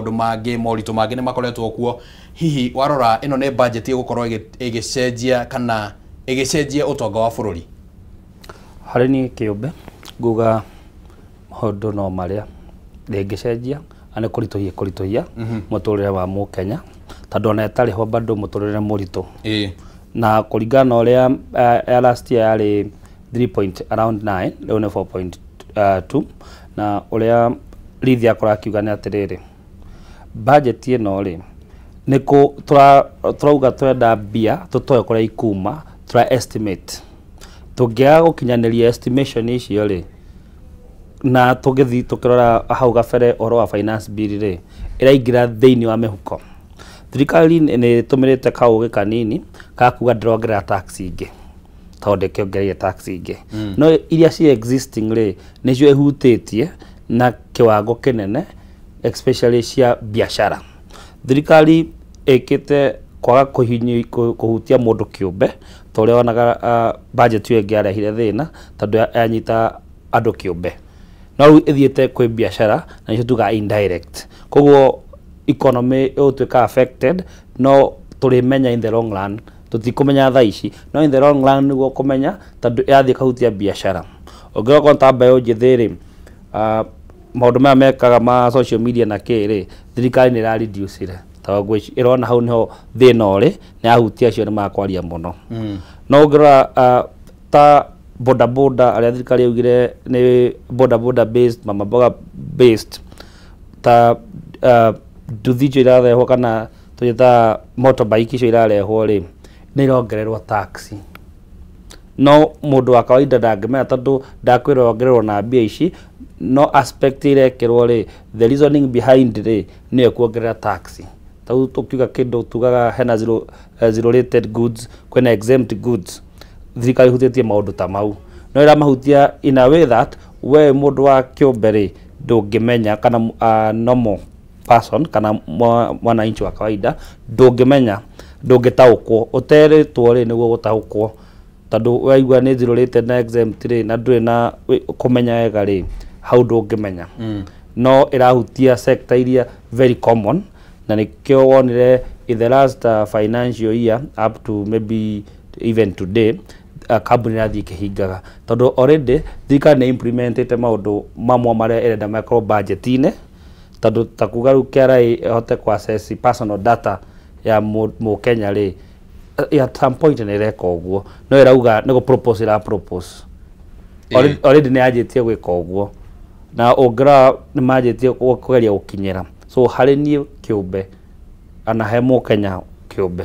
Maũndũ mangĩ, moritũ mangĩ nĩ makoretwo kuo. Hihi warora ĩno nĩ budget ĩgũkorwo ĩgĩcenjia kana ĩgĩcenjia ũtonga wa bũrũri? Harĩ niĩ kĩũmbe nguga maũndũ no marĩa ndĩngĩcenjia na nĩ kũritũhia kũritũhia mũtũrĩre wa mũkenya, tondũ ona ĩtarĩ ho bado mũtũrĩre mũritũ. Na kũringana na ũrĩa ya last year yarĩ 3 point around 9, rĩu nĩ 4.2. Na ũrĩa Rithi akorwo akiuga nĩ atĩrĩrĩ, budget ĩno rĩ, nĩ kũ tũrauga twenda mbia tũtoe kũrĩa ikuma, tũra estimate. Tũngĩaga gũkinyanĩria estimation icio rĩ, na tũgĩthiĩ tũkĩrora hau gabere ũhoro wa finance bill rĩ, ĩraingĩra thĩinĩ wa mĩhuko. Thirikari nĩ ĩtũmĩrĩte kaũgĩ kanini ka kuga ndĩrongerera tax ingĩ, tondũ ndĩkĩongereire tax ingĩ, no iria ci existing rĩ, nĩcio ĩhutĩtie na kĩwango kĩnene, especially cia biacara. Thirikari ĩkĩte kwaga kũhutia mũndũ kĩũmbe, ta ũrĩa wonaga budget ĩyo ĩngĩ yarehire thĩna tondũ yanyita andũ kĩũmbe, no rĩu ĩthiĩte kwĩ biacara na nĩcio tugaga indirect. Koguo economy ĩgũtuĩka affected, no tũrĩmenya in the long run. Tũtikũmenya thaa ici, no in the long run nĩguo kũmenya, tondũ yathiĩ ĩkahutia biacara. Ũngĩrora ta mbeũ njĩthĩ rĩ, maũndũ maya mekaga ma social media na kĩ rĩ, thirikari nĩ ĩra reduce tondũ ĩrona hau nĩho thĩna ũrĩ, nĩ ahutia acio nĩ makwaria mũno. No ũngĩrora ta boda boda arĩa thirikari yaugire nĩ boda boda based, mama mboga based, ta nduthi icio irarehwo kana tũgĩtaga motorbike icio irarehwo rĩ, nĩ irongererwo tax. No mũndũ wa kawaida ndangĩmenya, tondũ ndakwĩrwo ongererwo na mbia ici, no aspect irekĩrwo rĩ, the reasoning behind rĩ, nĩyo kuongerera tax. Tarĩu tũkiuga kĩndũ tugaga hena zero rated goods, kwĩna exempt goods, thirikari ĩhutĩtie maũndũ ta mau, no ĩramahutia in a way that we mũndũ wa kĩũmbe rĩ, ndũngĩmenya, kana normal person kana mwananchi wa kawaida ndũngĩmenya, ndũngĩtaũkwo ũterĩtwo rĩ, nĩguo gũtaũkwo, tondũ waigua nĩ zero rated na exempt rĩ, na ndũrĩ na kũmenya wega rĩ, hau ndũngĩmenya. No ĩrahutia sector iria very common, na nĩkĩo wonire in the last financial year up to maybe even today, kambuni ĩrathiĩ ĩkĩhingaga, tondũ already thirikari nĩ implementĩte maũndũ mamwe marĩa ĩrenda makorwo budget-inĩ, tondũ ta kuga rĩu KRA ĩhote kũ access personal data ya mũkenya rĩ, at some point nĩ ĩreka ũguo, no ĩrauga nĩ gũ propose, ĩra propose. Already nĩ yanjĩtie gwĩka ũguo, na ũngĩrora nĩ manjĩtie kũgeria gũkinyĩra. So harĩ niĩ kĩũmbe, ana he mũkenya kĩũmbe,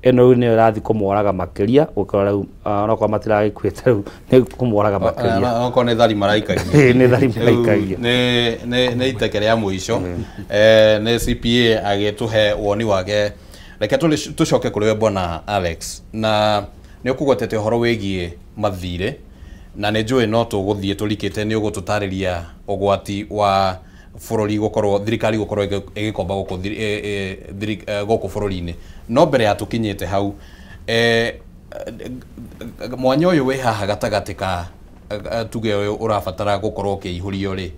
ĩno rĩu nĩyo ĩrathiĩ kũmoraga makĩria gũkĩra rĩu, onokorwo matiragĩkuĩte, rĩu nĩ kũmoraga makĩria. Okorwo nĩ thari maraikagia. Nĩ thari maraikagia. Nĩ iteke rĩa mũico, nĩ CPA agĩtũhe woni wake. Reke tũcoke kũrĩ we bwana Alex, na nĩ ũkũgwetete ũhoro wĩgiĩ mathirĩ, na nĩ njũĩ no tũgũthiĩ tũrikĩte, nĩ ũgũtũtarĩria ũgwati wa bũrũri gũkorwo thirikari gũkorwo ĩgĩkomba gũkũ gũkũ bũrũri-inĩ. No mbere ya tũkinyĩte hau, mwanya ũyũ wĩ haha gatagatĩ ka tuge ũyũ ũrabatara gũkorwo ũkĩihũrio rĩ,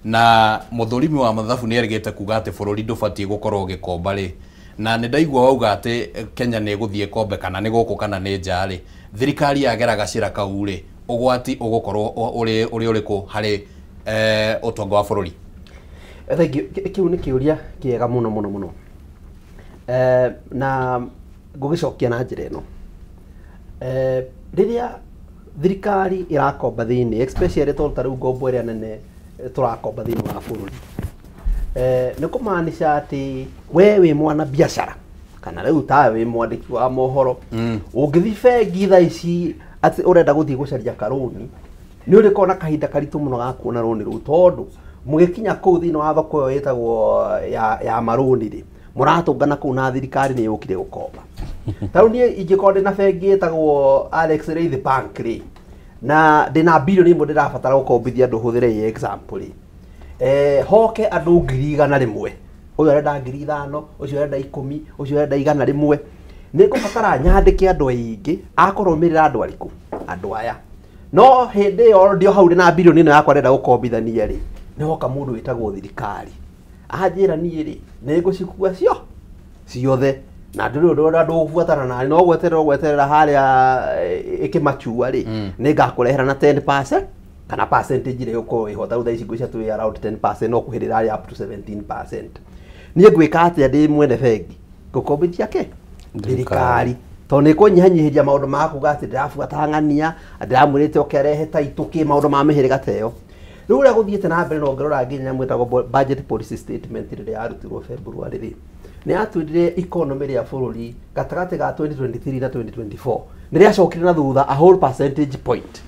na mũthũrimi wa mathabu nĩ erĩgĩte kuga atĩ bũrũri ndũbatiĩ gũkorwo ũgĩkomba rĩ, na nĩ ndaigua wauga atĩ Kenya nĩ ĩgũthiĩ ĩkombe, kana nĩ gũkũ kana nĩ nja rĩ, thirikari yagera gacĩra kau rĩ, ũgwati ũgũkorwo ũrĩ ũrĩkũ harĩ ũtonga wa bũrũri? Thank you. Kĩu nĩ kĩũria kĩega mũno mũno mũno, na ngũgĩcokia na njĩra ĩno. Rĩrĩa thirikari ĩrakomba thĩinĩ, especially tondũ ta rĩu ngombo ĩrĩa nene tũrakomba thĩinĩ wa bũrũri, nĩ kũmaanisha atĩ we wĩ mwana biacara kana rĩu tawe wĩ mwandĩki wa mohoro, ũngĩthiĩ bengi thaa ici atĩ ũrenda gũthiĩ gũcaria karũni, nĩ ũrĩkorwo na kahinda karitũ mũno ga kuona rũni rũu, tondũ mũgĩkinya kũu thĩinĩ wa thoko ĩyo ĩtagwo ya marũni rĩ, mũratũngana kũu na thirikari nĩ yũkire gũkomba. Ta rĩu niĩ ingĩkorwo ndĩna bengi ĩtagwo Alex Reithi Bank rĩ, na ndĩna 1 billion ndĩrabatara gũkombithia andũ, hũthĩre ĩ example rĩ, hoke andũ 100,000, ũyũ arenda 5,000, ũcio arenda 10, ũcio arenda 100, nĩ ngũbatara nyandĩke andũ aingĩ a kũrũmĩrĩra andũ arĩkũ, andũ aya. No hĩndĩ ĩyo ndio hau ndĩna bilioni ĩno yakwa ndĩrenda gũkombithania rĩ, nĩ hoka mũndũ wĩtagwo thirikari. Anjĩra niĩ rĩ nĩ ngũcikua cio ciothe na ndũrĩ ũndũ ũrĩa ndũgũbuatana nani no gweterera ũgweterera harĩa ĩkĩmachua rĩ nĩ ngakũrehera na 10% kana percentage ĩrĩa ĩgũkorwo ĩho. Ta rĩu thaa ici ngwĩciria twĩ around 10% no kuhĩrĩra harĩa up to 17%. Niĩ ngwĩka atĩa ndĩ mwene bengi? Ngũkombithia kĩ? Thirikari, tondũ nĩ kũnyihanyihĩria maũndũ ma kuga atĩ ndĩrabuata ng'ania, ndĩramwĩrĩte oke arehe taitũ kĩ maũndũ ma mĩhĩrĩga ta ĩyo. Rĩu ũrĩa gũthiĩte na mbere, no ngĩrora nginya nyamũ ĩtagwo budget policy statement rĩrĩa yarutirwo February rĩ, nĩ yatwĩrire economy rĩa bũrũri gatagatĩ ga 2023 na 2024 nĩ rĩacokire na thutha a whole percentage point.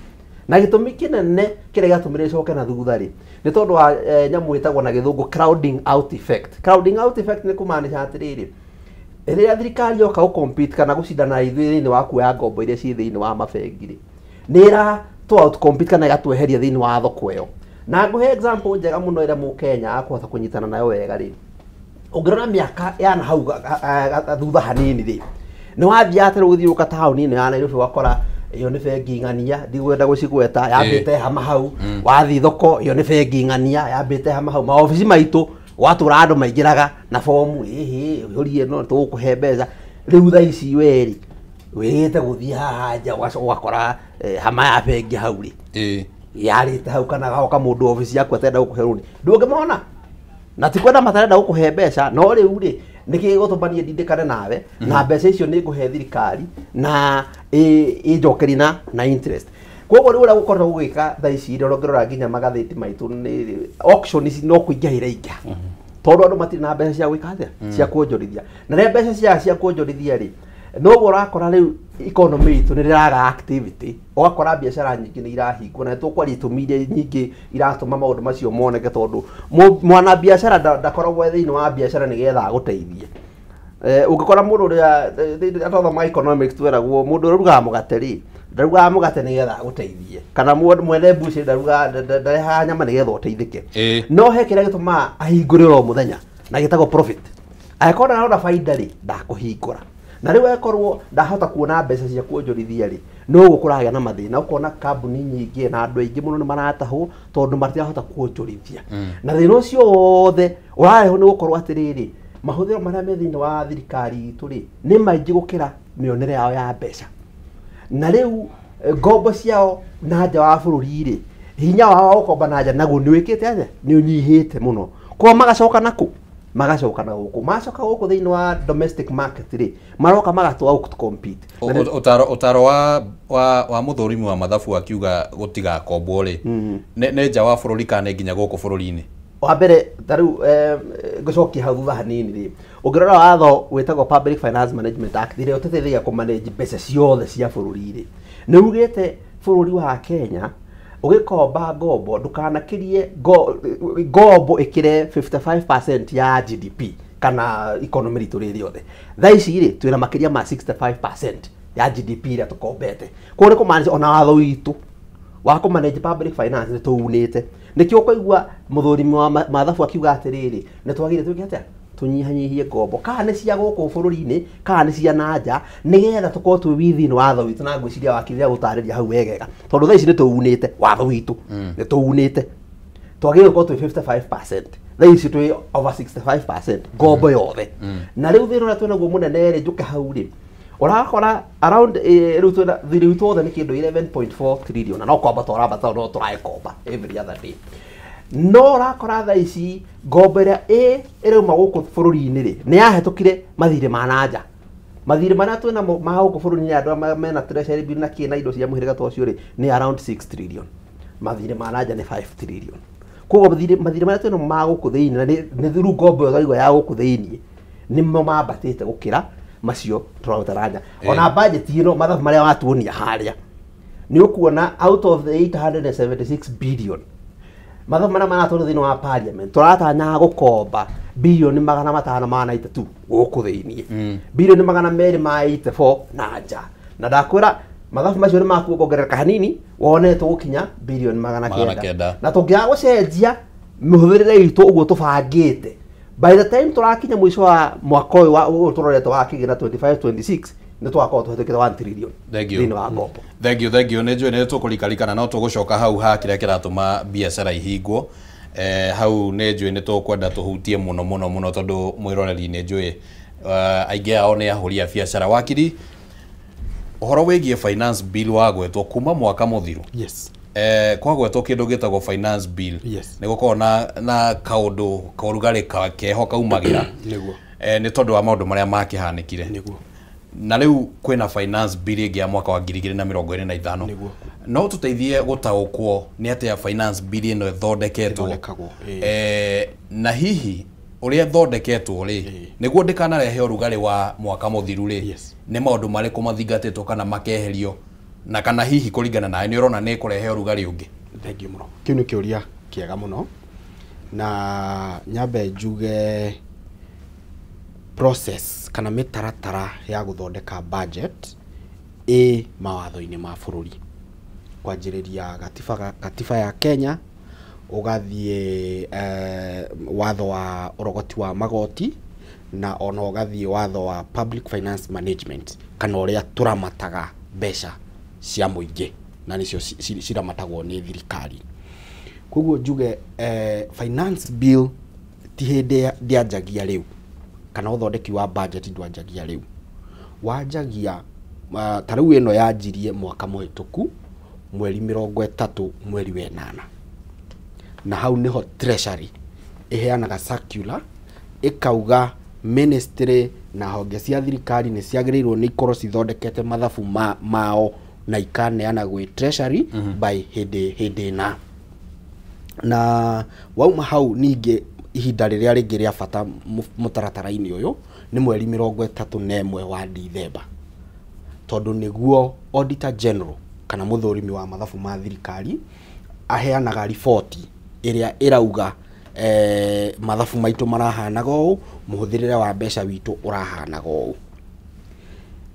Na gĩtũmi kĩnene kĩrĩa gĩatũmire ĩcoke na thutha rĩ, nĩ tondũ wa nyamũ ĩtagwo na gĩthũngũ crowding out effect. Crowding out effect nĩ kũmaanisha atĩrĩrĩ, rĩrĩa thirikari yoka gũ-compete kana gũcindana na ithuĩ thĩinĩ wa kuoya ngombo iria ciĩ thĩinĩ wa mabengi rĩ, nĩ ĩra tũ outcompete kana ĩgatweheria thĩinĩ wa thoko ĩyo. Na ngũhe example njega mũno ĩrĩa mũkenya akũhota kũnyitana nayo wega rĩ, ũngĩrora mĩaka ya na hau thutha hanini rĩ, nĩ wathiaga ta rĩu gũthiũrũrũka taũni ĩno ya Nairobi ũgakora ĩyo nĩ bengi ng'ania, ndigwenda gũcigweta, yambĩte hama hau. Wathiĩ thoko, ĩyo nĩ bengi ng'ania yambĩte hama hau. Maobici maitũ watũra andũ maingĩraga na bomu, ĩhĩ ũrie no tũgũkũhe mbeca. Rĩu thaa ici werĩ wĩrĩte gũthiĩ haha nja ũgacoka ũgakora hama ya bengi hau rĩ yarĩte hau, kana gagoka mũndũ obici yaku atenda gũkũhe rũni, ndũngĩmona. Na ti kwenda matarenda gũkũhe mbeca, no rĩu rĩ nĩkĩ gĩgũtũma niĩ ndindĩkane nawe na mbeca icio nĩ ngũhe thirikari na ĩnjokerie na interest? Koguo rĩu ũrĩa gũkorwo gũgĩka thaa ici rĩ, ũngĩrora nginya magathĩti maitũ nĩ auction ici no kũingĩha iraingĩha, tondũ andũ matirĩ na mbeca cia gwĩka atĩa, cia kuonjorithia. Na rĩrĩa mbeca cia kuonjorithia rĩ, noguo ũrakora rĩu economy itũ nĩ rĩraga activity, ũgakora biacara nyingĩ nĩ irahingwo. Na nĩ tũkwaria itũmi iria nyingĩ iratũma maũndũ macio moneke, tondũ mwana biacara ndakoragwo e thĩinĩ wa biacara nĩgetha agũteithie. Ũngĩkora mũndũ ũrĩa athomaga economics, tweragwo mũndũ ũrĩa ũrugaga mũgate rĩ, ndarugaga mũgate nĩgetha agũteithie, kana mwene mbuci ndarugaga ndarehaga nyama nĩgetha ũteithĩke. No he kĩrĩa gĩtũmaga ahingũre oro mũthenya na gĩtagwo profit. Angĩkorwo ndarona baida rĩ, ndakũhingũra. Na rĩu akorwo ndahota kuona mbeca cia kuonjorithia rĩ, noguo kũragĩa na mathĩna. Ũkona kambuni nyingĩ na andũ aingĩ mũno nĩ maratahwo tondũ matirahota kuonjorithia. Na thĩna ũcio wothe ũrarehwo nĩ gũkorwo atĩrĩrĩ, mahũthĩro marĩa me thĩinĩ wa thirikari itũ rĩ nĩ maingĩ gũkĩra mĩonere yao ya mbeca. Na rĩu ngombo ciao na nja wa bũrũri rĩ, hinya wao wa gũkomba na nja naguo nĩ wĩkĩte atĩa? Nĩ ũnyihĩte mũno. Koguo magacoka nakũ? Magacoka na gũkũ. Macoka gũkũ thĩinĩ wa domestic market rĩ, maroka magatũ out compete. Ũtaro wa mũthũrimi wa mathabu akiuga gũtigakombwo rĩ, nĩ nja wa bũrũri kana nĩ nginya gũkũ bũrũri-inĩ? Wa mbere, ta rĩu ngũcokia hau thutha hanini rĩ, ũngĩrora watho wĩtagwo Public Finance Management Act ĩrĩa ũtũteithagia kũmanage mbeca ciothe cia bũrũri rĩ, nĩ ugĩte bũrũri wa Kenya ũgĩkomba ngombo ndũkanakĩrie ngombo ĩkĩre 55% ya GDP kana economy ritũ rĩ rĩothe. Thaa ici rĩ, twĩna makĩria ma 65% ya GDP ĩrĩa tũkombete. Koguo nĩ kũmaanisha ona watho witũ wa kũmanage public finance nĩ tũunĩte. Nĩkĩo ũkaigua mũthũrimi wa mathabu akiuga atĩrĩrĩ, nĩ twagĩrĩire twĩke atĩa? Tũnyihanyihie ngombo, kana nĩ cia gũkũ bũrũri-inĩ kana nĩ cia na nja, nĩgetha tũkorwo twĩ within watho witũ. Na ngwĩciria wakiri gũtarĩria hau wegega, tondũ thaa ici nĩ tũunĩte watho witũ, nĩ tũunĩte. Twagĩrĩirwo gũkorwo twĩ 55%, thaa ici twĩ over 65% ngombo yothe. Na rĩu thĩna ũrĩa twĩnaguo mũnene rĩ, njũke hau rĩ, ũrakora around rĩu twĩna thirĩ witũ wothe nĩ kĩndũ 11.4 trillion, na no kwambata ũrambata, no tũraĩkomba every other day. No ũrakora thaa ici ngombo ĩrĩa ĩrauma gũkũ bũrũri-inĩ rĩ, nĩ yahetũkire mathirĩ ma na nja. Mathirĩ marĩa twĩnamo ma gũkũ bũrũri-inĩ, andũ arĩa mena treasury bill na kĩ na indo cia mũhĩrĩga ta ũcio rĩ, nĩ around 6 trillion, mathirĩ ma na nja nĩ 5 trillion. Koguo mathirĩ marĩa twĩnamo ma gũkũ thĩinĩ, na nĩ through ngombo ĩyo twaigua ya gũkũ thĩinĩ, nĩmo mambatĩte gũkĩra macio tũraruta na nja. Ona budget ĩno, mathabu marĩa watuonia harĩa, nĩ ũkuona out of the 876 billion, mathabu marĩa maratwarwo thĩinĩ wa parliament, tũratanyaga gũkomba bilioni 593 gũkũ thĩinĩ, bilioni 284 na nja. Na ndakwĩra mathabu macio nĩ makuongerereka hanini, wone tũgũkinya bilioni magana Magana kenda. Kenda. Na tũngĩaga gũcenjia mĩhũthĩrĩre itũ ũguo tũbangĩte, by the time tũrakinya mũico wa mwaka ũyũ ũyũ tũrorete wa kĩgĩna 25 26, nĩ tũgakorwo tũhetũkĩte 1 trillion Thank you. thĩinĩ wa ngombo. Thank you, thank you. Nĩ njũĩ nĩ tũkũrikarikana, no tũgũcoka hau ha kĩrĩa kĩratũma biacara ihingwo. Hau nĩ njũĩ nĩ tũkwenda tũhutie mũno mũno mũno tondũ mwĩroreri nĩ njũĩ aingĩ ao nĩ ahũri a biacara. Wakiri, ũhoro wĩgiĩ finance bill wagwetwo kuma mwaka mũthiru. Yes. Kwagwetwo kĩndũ gĩtagwo finance bill. Yes. Nĩ gũkoragwo na kaũndũ korugarĩ keho kaumagĩra. Nĩguo. Nĩ tondũ wa maũndũ marĩa makĩhanĩkire. Nĩguo. Na rĩu kwĩna finance bill ĩngĩ ya mwaka wa 2025. Nĩguo. No tũteithie gũtaũkwo nĩ atĩa finance bill ĩno ĩthondeketwo. Ĩthondekagwo, ĩĩ. Na hihi ũrĩa ĩthondeketwo rĩ, nĩguo ndĩkanarehe ũrugarĩ wa mwaka mũthiru rĩ, Yes. nĩ maũndũ marĩkũ mathingatĩtwo kana makeherio, na kana hihi kũringana nawe nĩ ũrona nĩ ĩkũrehe ũrugarĩ ũngĩ? Thengiũ mũno. Kĩu nĩ kĩũria kĩega mũno, na nyambe njuge process kana mĩtaratara ya gũthondeka budget ĩ mawatho-inĩ ma bũrũri, kwanjĩrĩria gatiba ya Kenya, ũgathiĩ watho wa ũrogoti wa magoti, na ona ũgathiĩ watho wa public finance management, kana ũrĩa tũramataga mbeca cia mũingĩ, na nĩcio ciramatagwo nĩ thirikari. Koguo njuge finance bill ti hĩndĩ ndĩanjagia rĩu, kana ũthondeki wa budget ndwanjagia rĩu, wanjagia ta rĩu ĩno yanjirie mwaka mũhĩtũku mweri 30 mweri wa 8, na hau nĩho treasury ĩheanaga circular ĩkauga ministry na honge cia thirikari nĩ ciagĩrĩirwo nĩ ikorwo cithondekete mathabu mao na ikaneana gwĩ treasury by hĩndĩ na wauma hau. Ningĩ ihinda rĩrĩa rĩngĩ rĩa bata mũtaratara-inĩ ũyũ nĩ mweri 31 wa Dithemba, tondũ nĩguo auditor general kana mũthũrimi wa mathabu ma thirikari aheanaga riboti ĩrĩa ĩrauga mathabu maitũ marahanaga ũũ, mũhũthĩrĩre wa mbeca witũ ũrahanaga ũũ.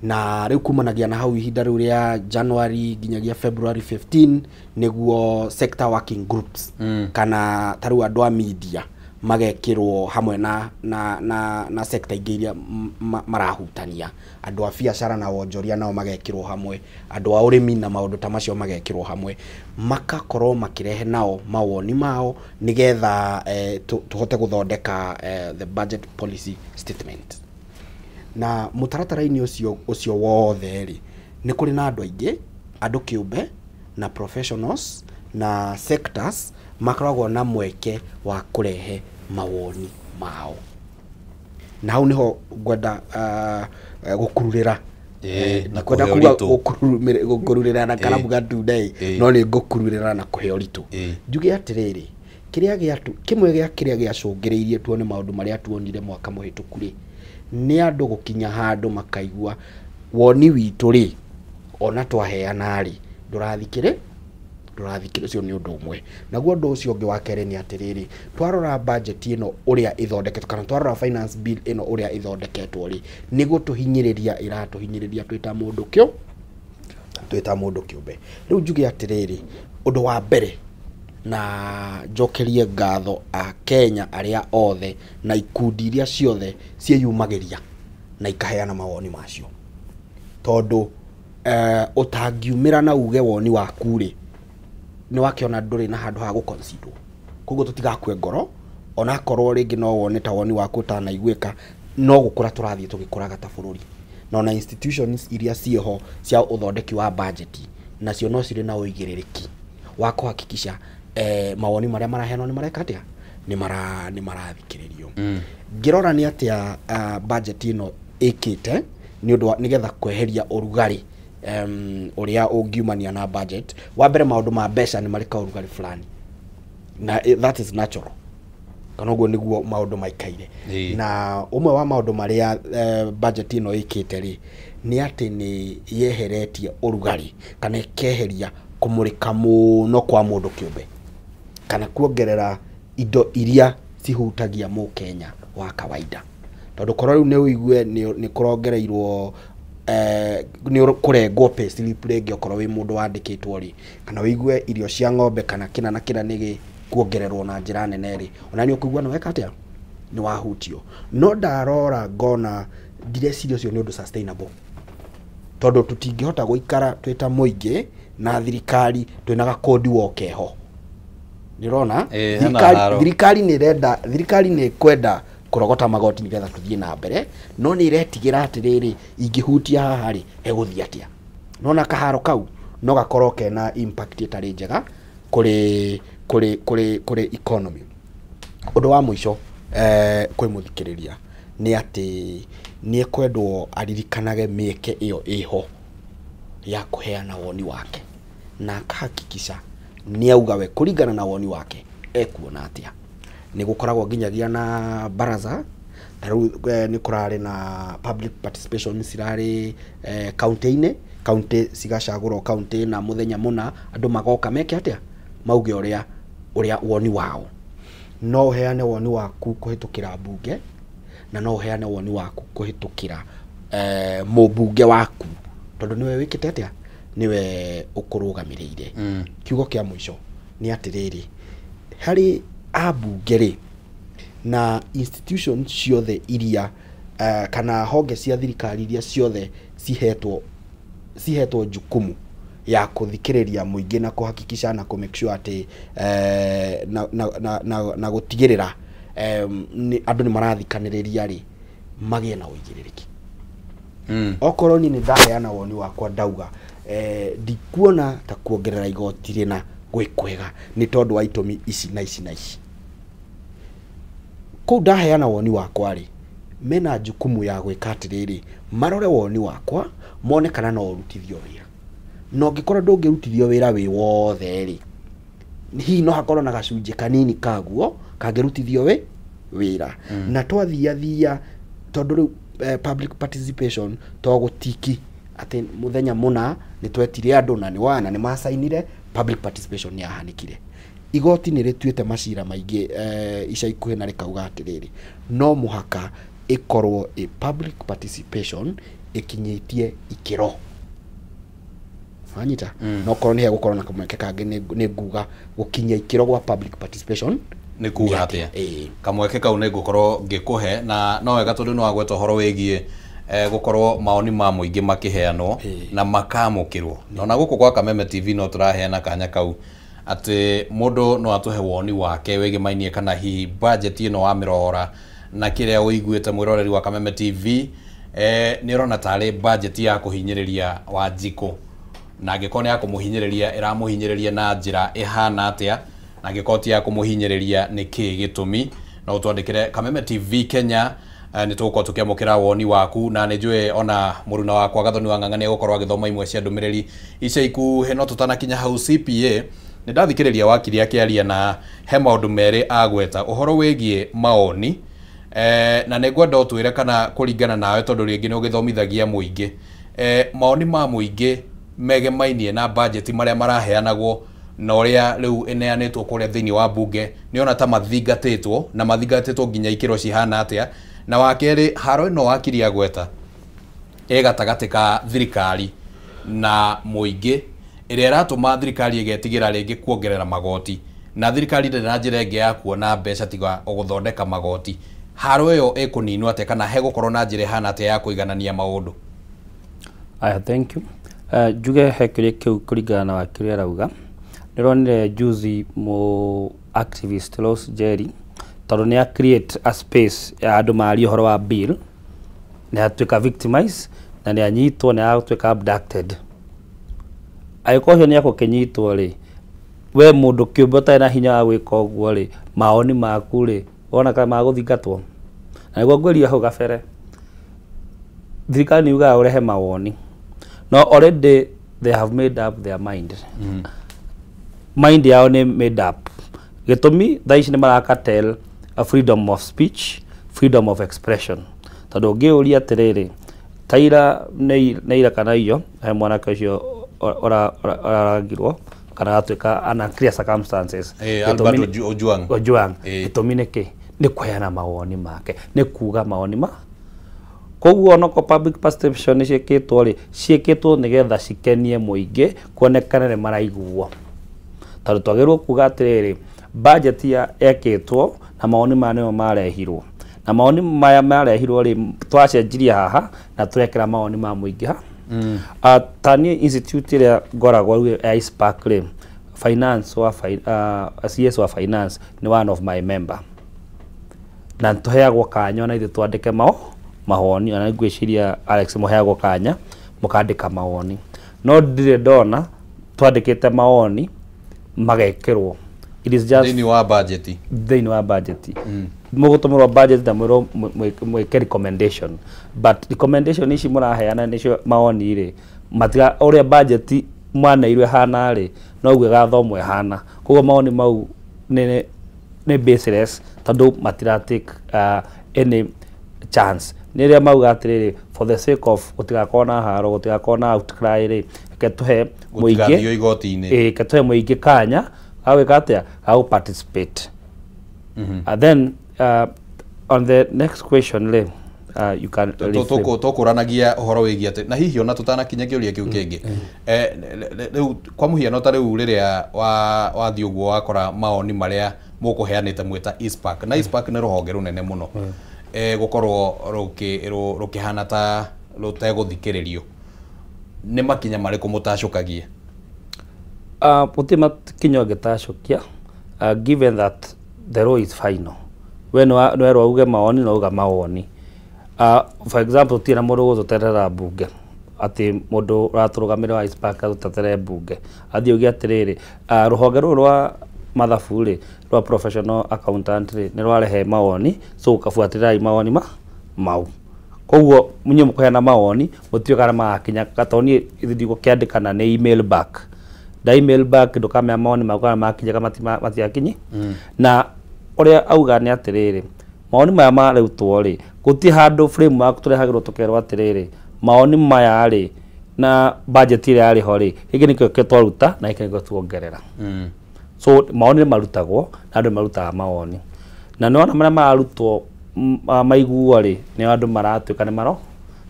Na rĩu kumanagia na hau, ihinda rĩu rĩa January nginyagia February 15, nĩguo sector working groups kana ta rĩu andũ a media magekĩrwo hamwe na sector ingĩ iria marahutania, andũ a biacara na wonjoria nao magekĩrwo hamwe, andũ a ũrĩmi na maũndũ ta macio magekĩrwo hamwe, makakorwo makĩrehe nao mawoni mao nĩgetha tũhote gũthondeka the budget policy statement. Na mũtaratara-inĩ ũcio wothe rĩ, nĩ kũrĩ na andũ aingĩ, andũ kĩũmbe na professionals na sectors makoragwo na mweke wa kũrehe mawoni mao, na hau niho ngwenda gũkururĩra. Na Ndikwenda kũhe kuga ũritũ. Gũkururĩra na karamu gatune ĩ, no nĩ ngũkururĩra na kũhe ũritũ. Njuge atĩrĩrĩ, kĩrĩa gĩatu kĩmwe gĩa kĩrĩa gĩacũngĩrĩirie tuone maũndũ marĩa tuonire mwaka mũhĩtũku rĩ, nĩ andũ gũkinya handũ makaigua woni witũ rĩ, ona twaheana rĩ, ndũrathikĩrĩ ndũrathikĩrĩ. Ũcio nĩ ũndũ ũmwe. Naguo ũndũ ũcio ũngĩ wa kerĩ nĩ atĩrĩrĩ, twarora budget ĩno ũrĩa ĩthondeketwo, kana twarora finance bill ĩno ũrĩa ĩthondeketwo rĩ, nĩ gũtũhinyĩrĩria ĩratũhinyĩrĩria twĩ ta mũndũ kĩũmbe. Rĩu njuge atĩrĩrĩ, ũndũ wa mbere, na njokerie ngatho a Kenya arĩa othe na ikundi iria ciothe ciĩyumagĩria na ikaheana mawoni macio, tondũ ũtangiumĩra na uge woni waku rĩ, nĩ wakĩona ndũrĩ na handũ ha gũconsiderwo. Koguo tũtigakue ngoro, onakorwo rĩngĩ no wone ta woni waku ũtanaiguĩka. No gũkũra tũrathiĩ tũgĩkũraga ta bũrũri, na ona institutions iria ciĩho cia ũthondeki wa budget nacio no cirĩ na ũigĩrĩrĩki wa kũhakikisha mawoni marĩa maraheanwo nĩ mareka atĩa, nĩ marathikĩrĩrio. Ngĩrora nĩ atĩa budget ĩno ĩkĩte nĩ ũndũ wa nĩgetha kweheria ũrugarĩ ũrĩa ũngiumania na budget, wa mbere, maũndũ ma mbeca nĩ marĩ kaũrugarĩ fulani, na that is natural, kana ũguo nĩguo maũndũ maikaire. Na ũmwe wa maũndũ marĩa budget ĩno ĩkĩte rĩ, nĩ atĩ nĩ yeheretie ũrugarĩ kana ĩkeheria kũmũrĩka mũno kwa mũndũ kĩũmbe, kana kuongerera indo iria cihutagia mũkenya wa kawaida, tondũ korwo rĩu nĩ ũigue nĩ kũrongereirwo nĩ kũrengwo pay slip rĩngĩ okorwo wĩ mũndũ wandĩkĩtwo rĩ, kana ũigue irio cia ng'ombe kana kĩna na kĩna nĩ gĩkuongererwo na njĩra nene rĩ, ona nĩ ũkũigua nĩ weka atĩa, nĩ wahutio. No ndarora ngona ndireciria ũcio nĩ ũndũ sustainable, tondũ tũtingĩhota gũikara twĩ ta mũingĩ na thirikari twĩna gakodi wokeho. Nĩũrona? Ĩĩ, hena haro. Thirikari nĩ ĩrenda, thirikari nĩ ĩkwenda kũrogota magoti nĩgetha tũthiĩ na mbere, no nĩ ĩretigĩra atĩrĩrĩ, ingĩhutia haha rĩ, hegũthiĩ atĩa? Nona kaharo kau no gakorwo kena impact ĩtarĩ njega kũrĩ kũrĩ kũrĩ kũrĩ economy. Ũndũ wa mũico kwĩ mũthikĩrĩria nĩ atĩ nĩ ekwendwo aririkanage mĩeke ĩyo ĩho ya kũheana woni wake, na akahakikisha nĩ auga we kũringana na woni wake ekuona atĩa. Nĩ gũkoragwo nginyagia na baraza, ta rĩu nĩ kũrarĩ na public participation cirarĩ kaunti-inĩ, kaunti cigacagũrwo kaunti na mũthenya mũna andũ magoka meke atĩa, mauge ũrĩa ũrĩa woni wao. No ũheane woni waku kũhĩtũkĩra mbunge, na no ũheane woni waku kũhĩtũkĩra mũmbunge waku, tondũ nĩwe wĩkĩte atĩa, nĩwe ũkũrũgamĩrĩire. Kiugo kĩa mũico nĩ atĩrĩrĩ, harĩ ambunge rĩ na institution ciothe iria kana honge cia thirikari iria ciothe cihetwo jukumu ya kũthikĩrĩria mũingĩ na kũhakikisha na kũ make sure atĩ na gũtigĩrĩra andũ nĩ marathikanĩrĩria rĩ, magĩe na ũigĩrĩrĩki. Okorwo niĩ nĩ ndaheana woni wakwa ndauga ndikuona ta kuongerera igoti rĩna gwĩ kwega nĩ tondũ wa itũmi ici na ici na ici, kũu ndaheana woni wakwa rĩ, mena jukumu ya gwĩka atĩrĩrĩ, marore woni wakwa mone kana no ũrutithio wĩra, na ũngĩkorwo ndũngĩrutithio wĩra wĩ wothe rĩ, hihi no hakorwo na gacunjĩ kanini kaguo kangĩrutithio wĩra. Na twathiathia tondũ rĩu public participation to gũtiki atĩ mũthenya mũna nĩ twetire andũ na nĩ wana nĩ macainire, public participation nĩ yahanĩkire. Igoti nĩ rĩtuĩte macira maingĩ ica ikuhĩ na rĩkauga atĩrĩrĩ, no mũhaka ĩkorwo ĩ public participation ĩkinyĩtie ikĩro. Wanyita? No korwo nĩ hegũkorwo na kamweke kangĩ nĩ nguga gũkinyia ikĩro gwa public participation nĩ kuga atĩa. Ĩĩ. Kamweke kau nĩ ngũkorwo ngĩkũhe, na no wega tondũ nĩ wagweta ũhoro wĩgiĩ gũkorwo maoni ma mũingĩ makĩheanwo na makamũkĩrwo. Na ona gũkũ gwa Kameme TV no tũraheana kanya kau atĩ mũndũ no atũhe woni wake wĩgĩmainie kana hihi budget ĩno wamĩrora na kĩrĩa ũiguĩte mwĩroreri wa Kameme TV nĩ ũrona tarĩ budget ya kũhinyĩrĩria Wanjikũ, na angĩkorwo nĩ ya kũmũhinyĩrĩria ĩramũhinyĩrĩria na njĩra ĩhana atĩa, na angĩkorwo ti ya kũmũhinyĩrĩria nĩ kĩĩ gĩtũmi. No ũtwandĩkĩre Kameme TV Kenya, nĩ tũgũkorwo tũkĩamũkĩra woni waku, na nĩ njũĩ ona mũruna wakwa Gathoni wa Ng'ang'a nĩ egũkorwo agĩthoma imwe cia ndũmĩrĩri ica ikuhĩ. No tũtanakinya hau CPA, nĩ ndathikĩrĩria wakiri akĩaria na he maũndũ merĩ agweta ũhoro wĩgiĩ maoni, na nĩ ngwenda ũtwĩre kana kũringana nawe tondũ rĩngĩ nĩ ũgĩthomithagia mũingĩ, maoni ma mũingĩ megemainie na budget marĩa maraheanagwo na ũrĩa rĩu ĩneanĩtwo kũrĩa thĩinĩ wa mbunge, nĩ ona ta mathingatĩtwo na mathingatĩtwo nginya ikĩro cihana atĩa. Na wa kerĩ, haro ĩno wakiri agweta ĩ gatagatĩ ka thirikari na mũingĩ, ĩrĩa ĩratũma thirikari ĩgetigĩra rĩngĩ kuongerera magoti, na thirikari ndĩrĩ na njĩra ĩngĩ ya kuona mbeca tiga gũthondeka magoti. Haro ĩyo ĩkũninwo atĩa, kana hegũkorwo na njĩra ĩhana atĩa ya kũiganania maũndũ? Aya, thank you. Njuge he kĩũria kĩu kũringana na wakiri arauga. Nĩronire juzi mu activist Rose Jerry, tondũ nĩ a create a space ya andũ marie ũhoro wa bill, nĩ atuĩka victimize na nĩ anyitwo, nĩ atuĩka abducted. Angĩkorwo ũcio nĩ egũkĩnyitwo rĩ, we mũndũ kĩũmbe ũtarĩ na hinya wa gwĩka ũguo rĩ, maoni maku rĩ, wona kana magũthingatwo. Na nĩguo ngwĩrire hau gabere, thirikari nĩ yugaga ũrehe mawoni, no already they have made up their mind. Mind yao nĩ made up. Gĩtũmi thaa ici nĩ marakatel a freedom of speech, freedom of expression. Tondũ ũngĩũria atĩrĩrĩ, taira nĩ ira kana iyo, he mwanake ũcio ũrarangirwo kana atuĩka under clear circumstances. Albert Ojwang. Ojwang. Gĩtũmi nĩ kĩ? Nĩ kũheana mawoni make, nĩ kuga mawoni ma. Koguo onoko public participation nĩ ciĩkĩtwo rĩ, ciĩkĩtwo nĩgetha cikenie mũingĩ, kuonekane nĩ maraiguo. Tondũ twagĩrĩirwo kuga atĩrĩrĩ, budget ya yekĩtwo na mawoni maya nĩmo marehirwo, na mawoni maya marehirwo rĩ, twacenjirie haha na turekera mawoni ma mũingĩ ha. Ta niĩ institute ĩrĩa ngoragwo rĩu ya ICPAK rĩ, Finance wa CS wa finance nĩ one of my member, na tũheagwo kanya ona ithuĩ twandĩke mawoni. Ona ngwĩciria Alex mũheagwo kanya mũkandĩka mawoni, no ndirĩ ndona twandĩkĩte mawoni magekĩrwo. It is just Thĩinĩ wa budget. Thĩinĩ wa budget mũgũtũmĩrwo budget na mwĩrwo mwĩke recommendation, but recommendation ici mũraheana nĩcio mawoni rĩ, matiga ũrĩa budget mwaneirwo ĩhana rĩ, noguo ĩgathomwo ĩhana. Koguo mawoni mau nĩ baseless, tondũ matira take any chance. Nĩ rĩrĩa mauga atĩrĩrĩ, for the sake of gũtigakorwo na haro, gũtigakorwo na outcry rĩ, reke tũhe mũingĩ Gũtigathio igoti-inĩ. Ĩĩ, reke tũhe mũingĩ kanya gagwĩka atĩa, ga participate. And then on the next question rĩ, you can reframe. Tũkũranagia ũhoro wĩgiĩ atĩ na hihi ona tũtanakinya kĩũria kĩu kĩngĩ, rĩu kwa mũhiano ta rĩu rĩrĩa wathiĩ ũguo wakora mawoni marĩa mũkũheanĩte mwĩta ICPAK, na ICPAK nĩ rũhonge rũnene mũno, gũkorwo rũkĩhana ta rũtegũthikĩrĩrio, nĩ makinya marĩkũ mũtacũkagia? Gũtirĩ makinya ũngĩtacũkia, given that the law is final. We nĩwerwo uge mawoni na uga mawoni. For example, tũtirĩ na mũndũ ũgũtũterera mbunge, atĩ mũndũ ũratũrũgamĩrĩra wa ICPAK atũtetere mbunge, athiĩ uge atĩrĩrĩ, rũhonge rũrũ rwa mathabu rĩ, rwa professional accountant rĩ, nĩ rwarehe mawoni, so kabuatĩrĩrai mawoni ma mau. Koguo inyuĩ mũkũheana mawoni, mũtiũĩ kana magakinya, tondũ niĩ ndigũkĩandĩka na nĩ email back, nda email back, ndũkamenya mawoni maku kana makinya kana matiakinyi. Na ũrĩa auga nĩ atĩrĩrĩ, mawoni maya marutwo rĩ, gũtirĩ handũ framework tũrehagĩrwo tũkerwo atĩrĩrĩ, mawoni maya rĩ, na budget ĩrĩa yarĩ ho rĩ, gĩkĩ nĩkĩo twaruta na gĩkĩ nĩkĩo tuongerera. So mawoni nĩ marutagwo na andũ nĩ marutaga mawoni, na nĩwona marĩa mararutwo maiguo rĩ, nĩ andũ maratuĩka nĩ maro,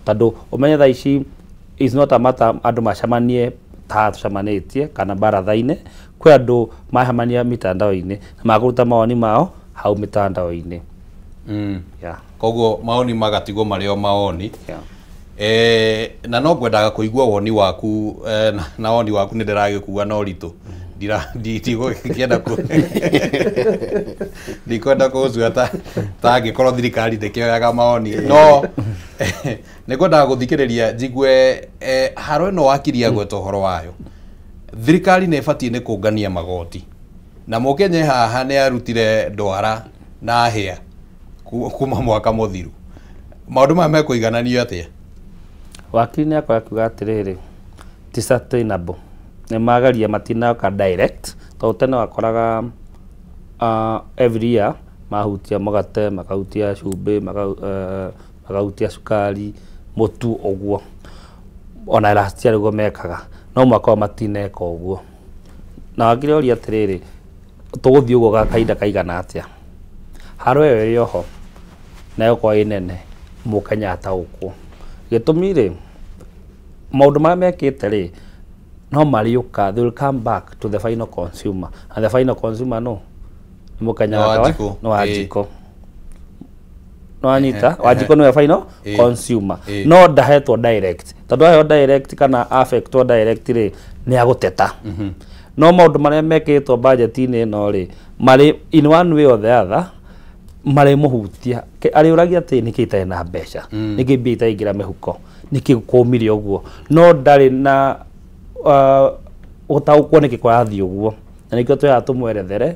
tondũ ũmenye thaa ici is not a matter andũ macemanie ta tũcemanĩtie kana baratha-inĩ. Kwĩ andũ macemania mitandao-inĩ na makũruta mawoni mao hau mitandao-inĩ. Yeah. Koguo maoni magatigwo marĩ o maoni. Yeah. Na no ngwendaga kũigua woni waku, na woni waku nĩ ndĩragĩkua na ũritũ. Ndigũkĩenda ndikwenda kũcua ta angĩkorwo thirikari ndĩkĩoyaga maoni, no nĩ ngwendaga gũthikĩrĩria njigue haro ĩno wakiri agweta ũhoro wayo. Thirikari nĩ ĩbatiĩ nĩ kũngania magoti, na mũkenya haha nĩ arutire ndwara na hĩa kuma mwaka mũthiru. Maũndũ maya mekũigananio atĩa? Wakiri nĩ akorwo akiuga atĩrĩrĩ, ti sustainable, nĩ magaria matinoka direct, tondũ tene wakoraga every year mahutia mũgate, makahutia cumbĩ, makahutia cukari, mũtu, ũguo ona last year ũguo mekaga, no mwaka ũyũ matineka ũguo. Na wakiri oria atĩrĩrĩ, tũgũthiĩ ũguo ga kahinda kaigana atĩa? Haro ĩyo ĩrĩ oho na ĩgũkorwo ĩ nene, mũkenya ataũkwo gĩtũmi rĩ, maũndũ marĩa mekĩte rĩ, no marĩũka, they will come back to the final consumer, and the final consumer no nĩ mũkenya Nĩ wa Wanjikũ. Nĩ Wanjikũ, nĩwanyita? Wanjikũ nĩwe final consumer. No ndahetwo direct, tondũ aheo direct kana affectwo direct rĩ, nĩ agũteta. No maũndũ marĩa mekĩtwo budget-inĩ ĩno rĩ, marĩ in one way or the other marĩ mũhutia. Arĩũragia atĩ nĩkĩ itarĩ na mbeca, nĩkĩ mbia itaingĩra mĩhuko, nĩkĩ kũmire ũguo, no ndarĩ na gũtaũkwo nĩkĩ kũrathiĩ ũguo, na nĩkĩo twĩraga tũmwerethere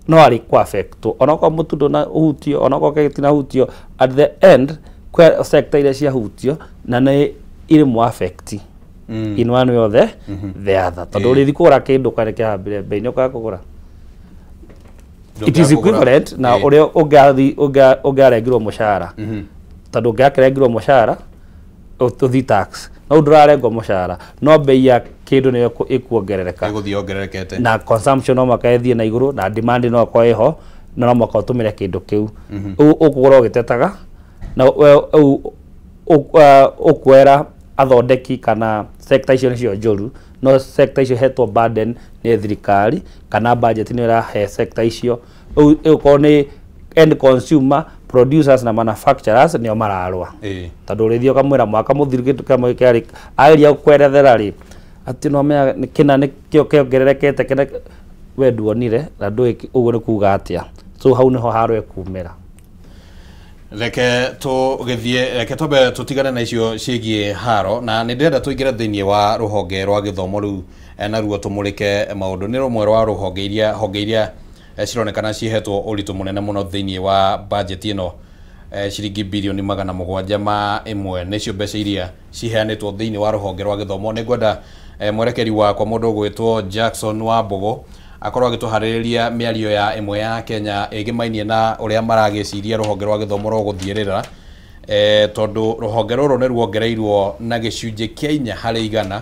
no arĩ kũ affect onokorwo mũtu ndũna ũhutio, onokorwo kĩgĩ tinahutio. At the end kwĩ sector iria ciahutio na nĩ irĩ mũ affect in one way or the other, tondũ ũrĩthi kũgũra kĩndũ karĩ kĩhambire bei nĩ ũkaga kũgũra. It is equivalent na ũrĩa ũngĩarengirwo mũcara, tondũ ũngĩakĩrengirwo mũcara ũthiĩ tax, no ndũrarengwo mũcara, no bei ya kĩndũ nĩyo ĩkuongerereka. Ĩgũthiĩ yongererekete. Na consumption no mũhaka ĩthiĩ na igũrũ, na demand no ĩkorwo ĩho, na no mũhaka ũtũmĩre kĩndũ kĩu. Ũguo ũkũgũra ũgĩtetaga, na we rĩu ũkwera athondeki kana sector icio nĩcio njũru, no sector icio hetwo burden nĩ thirikari kana budget nĩ ĩrahe sector icio. Rĩu ĩgũkorwo nĩ end consumer, producers na manufacturers nĩo mararũa, tondũ ũrĩthiĩ ũkamwĩra mwaka mũthiru kĩndũ kĩmwe kĩarĩ ageria gũkwerethera rĩ, Atĩ no mea kĩna nĩkĩo kĩongererekete kĩna we nduonire na ndũĩ ũguo nĩ kuga atĩa. So hau nĩho haro ĩkumĩra. Reke tũgĩthiĩ, reke twambe tũtigane na icio ciĩgiĩ haro, na nĩ ndĩrenda tũingĩre thĩinĩ wa rũhonge rwa gĩthomo rĩu, naruo tũmũrĩke maũndũ. Nĩ rũmwe rwa rũhonge iria honge iria cironekana cihetwo ũritũ mũnene mũno thĩinĩ wa budget ĩno, ciringi birioni 701 nĩcio mbeca iria ciheanĩtwo thĩinĩ wa rũhonge rwa gĩthomo. Nĩ ngwenda mwerekeri wakwa mũndũ ũgwĩtwo Jackson Wambũgũ akorwo agĩtũharĩrĩria mĩario ya ĩmwe ya Kenya ĩgĩmainie na ũrĩa maragĩciria rũhonge rwa gĩthomo rũgũthiĩrĩra, tondũ rũhonge rũrũ nĩ ruongereirwo na gĩcunjĩ kĩa 4%,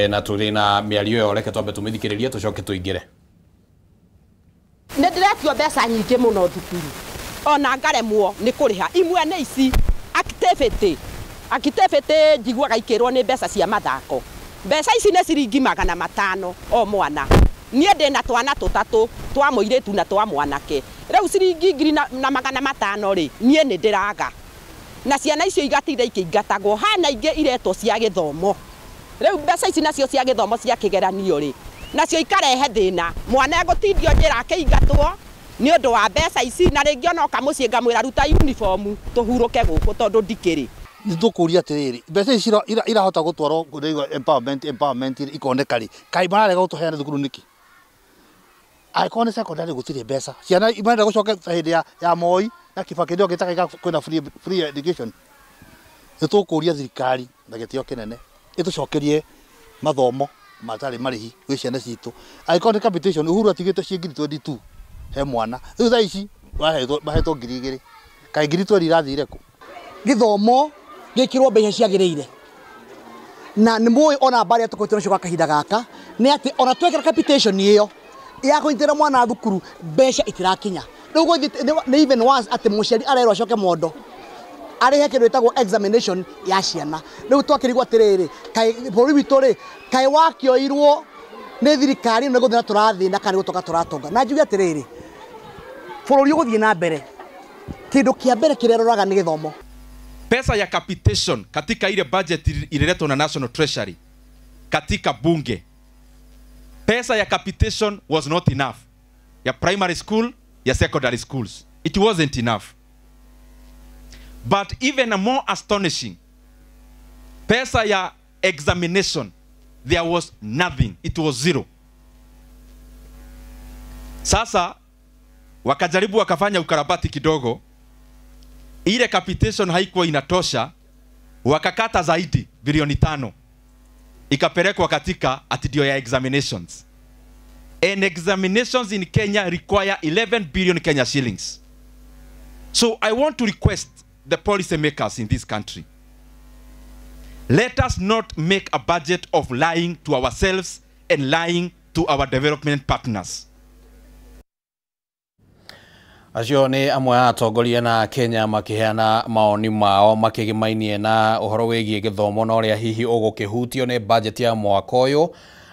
na tũrĩ na mĩario ĩyo. Reke twambe tũmĩthikĩrĩrie tũcoke tũingĩre. Nĩ ndĩretio mbeca nyingĩ mũno thukuru ona ngaremwo nĩ kũrĩha. Imwe nĩ ici activity njiguaga ikĩrwo nĩ mbeca cia mathako. Mbeca ici nĩ ciringi 500 o mwana. Niĩ ndĩna twana tũtatũ twa mũirĩtu na twa mwanake. Rĩu ciringi 1,500 rĩ, niĩ nĩ ndĩraga. Na ciana icio igatinda ikĩingatagwo. Hana ingĩ iretwo cia gĩthomo. Rĩu mbeca ici nacio cia gĩthomo cia kĩgeranio rĩ, nacio ikarehe thĩna. Mwana egũtindio njĩra akĩingatwo nĩ ũndũ wa mbeca ici, na rĩngĩ ona oka mũciĩ ngamwĩra ruta uniform tũhurũke gũkũ tondũ ndikĩrĩ. Nĩ tũkũria atĩrĩrĩ, mbeca ici irahota gũtwarwo kũrĩ empowerment ikoneka rĩ, kaĩ mararega gũtũheana thukuru nĩkĩ? Angĩkorwo nĩ secondary gũtirĩ mbeca, ciana marenda gũcoka hĩndĩ ya Moi na Kibaki ndio gĩtaka kwĩna free education. Nĩ tũkũria thirikari na gĩtĩo kĩnene ĩtũcokerie mathomo matarĩ marĩhi gwĩ ciana citũ. Angĩkorwo nĩ capitation, Uhuru atigĩte ciringi 22 he mwana, rĩu thaa ici mahetwo 2,000, kaĩ 20,000 irathire kũ? Gĩthomo gĩkĩrwo mbeca ciagĩrĩire, na nĩ mũĩ ona mbarĩ tũkoretwo nacio gwa kahinda gaka nĩ atĩ ona twekĩra capitation ĩyo ya kũnyitĩrĩra mwana thukuru mbeca itirakinya. Rĩu gũthiĩ nĩ even worse atĩ mũciari arerwo acoke mondo arĩhe kĩndũ gĩtagwo examination ya ciana. Rĩu twakĩrigwo atĩrĩrĩ, kaĩ bũrũri witũ rĩ, kaĩ wakĩoirwo nĩ thirikari ĩno nĩ gũthĩna tũrathĩna kana nĩ gũtonga tũratonga? Na njuge atĩrĩrĩ, bũrũri ũgũthiĩ na mbere, kĩndũ kĩa mbere kĩrĩa ĩroraga nĩ gĩthomo. Pesa ya capitation katika ile budget ililetwa na National Treasury katika bunge, pesa ya capitation was not enough. Ya primary school, ya secondary schools, it wasn't enough. But even more astonishing, pesa ya examination, there was nothing. It was zero. Sasa wakajaribu wakafanya ukarabati kidogo. Ile capitation haikuwa inatosha, wakakata zaidi bilioni 5. Ikapelekwa katika ati ya examinations. And examinations in Kenya require 11 billion Kenya shillings. So I want to request the policy makers in this country, let us not make a budget of lying to ourselves and lying to our development partners. Acio nĩ amwe a atongoria na Kenya makĩheana maoni mao makĩgĩmainie na ũhoro wĩgiĩ gĩthomo na ũrĩa hihi ũgũkĩhutio nĩ budget ya mwaka ũyũ.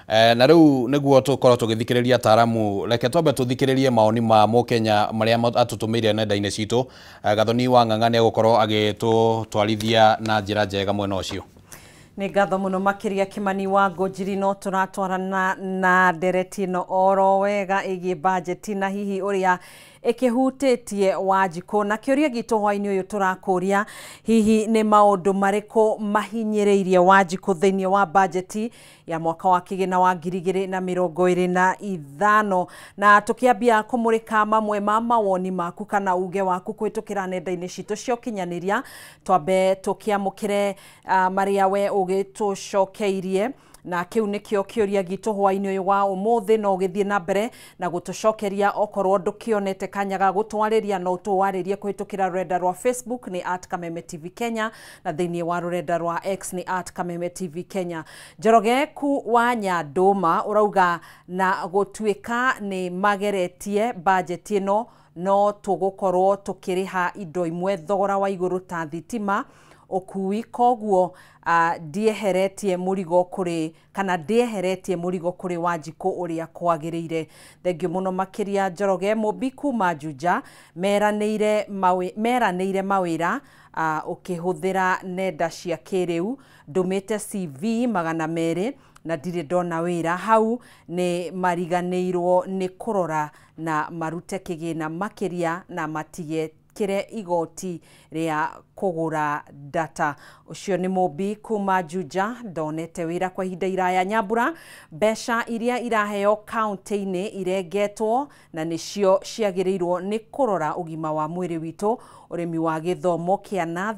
Na rĩu nĩguo tũkorwo tũgĩthikĩrĩria ataaramu, reke twambe tũthikĩrĩrie maoni ma mũkenya marĩa atũtũmĩire nenda-inĩ citũ. Gathoni wa Ng'ang'a nĩ egũkorwo agĩtũtwarithia na njĩra njega mwena ũcio. Nĩ ngatho mũno makĩria Kĩmani wa Ngũnjiri, no tũratwarana na ndereti ĩno oro wega ĩgiĩ bajeti na hihi ũrĩa ĩkĩhutĩtie Wanjikũ. Na kĩũria gitũ hwaĩ-inĩ ũyũ tũrakũria, hihi nĩ maũndũ marĩkũ mahinyĩrĩirie Wanjikũ thĩinĩ wa bajeti ya mwaka wa kĩgĩna wa 2025? Na tũkĩambia kũmũrĩka mamwe ma mawoni maku kana uge waku kũhĩtũkĩra nenda-inĩ citũ cia ũkinyanĩria, twambe tũkĩamũkĩre marĩa we ũgĩtũcokeirie. Na kĩu nĩkĩo kĩũria gitũ hwaĩ-inĩ ũyũ wa ũmũthĩ, no ũgĩthiĩ na mbere na gũtũcokeria okorwo ndũkĩonete kanya ga gũtwarĩria, no ũtũwarĩrie kũhĩtũkĩra rũrenda rwa Facebook nĩ @Kameme TV Kenya, na thĩinĩ wa rũrenda rwa X nĩ @Kameme TV Kenya. Njoroge ku wa Nyandũma ũrauga na gũtuĩka nĩ mageretie bajeti ĩno, no tũgũkorwo tũkĩrĩha indo imwe thogora wa igũrũ ta thitima, ũkui, koguo ndieheretie mũrigo kũrĩ kana ndieheretie mũrigo kũrĩ Wanjikũ ũrĩa kwagĩrĩire. Thengiũ mũno makĩria Njoroge. Mũmbi kuma Juja meranĩire mawĩra ũkĩhũthĩra nenda cia kĩrĩu, ndũmĩte CV 200 na ndirĩ ndona wĩra. Hau nĩ mariganĩirwo nĩ kũrora na marute kĩgĩna makĩria na matige kire igoti rĩa kũgũra data. Ũcio nĩ Mũmbi kuma Juja, ndonete wĩra kwa ihinda iraya. Nyambura, mbeca iria iraheo kaunti-inĩ irengetwo na nĩcio ciagĩrĩirwo nĩ kũrora ũgima wa mwĩrĩ witũ, ũrĩmi wa gĩthomo kĩa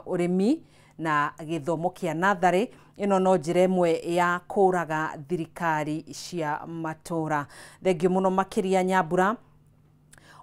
ũrĩmi na gĩthomo kĩa natharĩ. Ĩno no njĩra ĩmwe ya kũraga thirikari cia matũra. Thengiũ mũno makĩria Nyambura.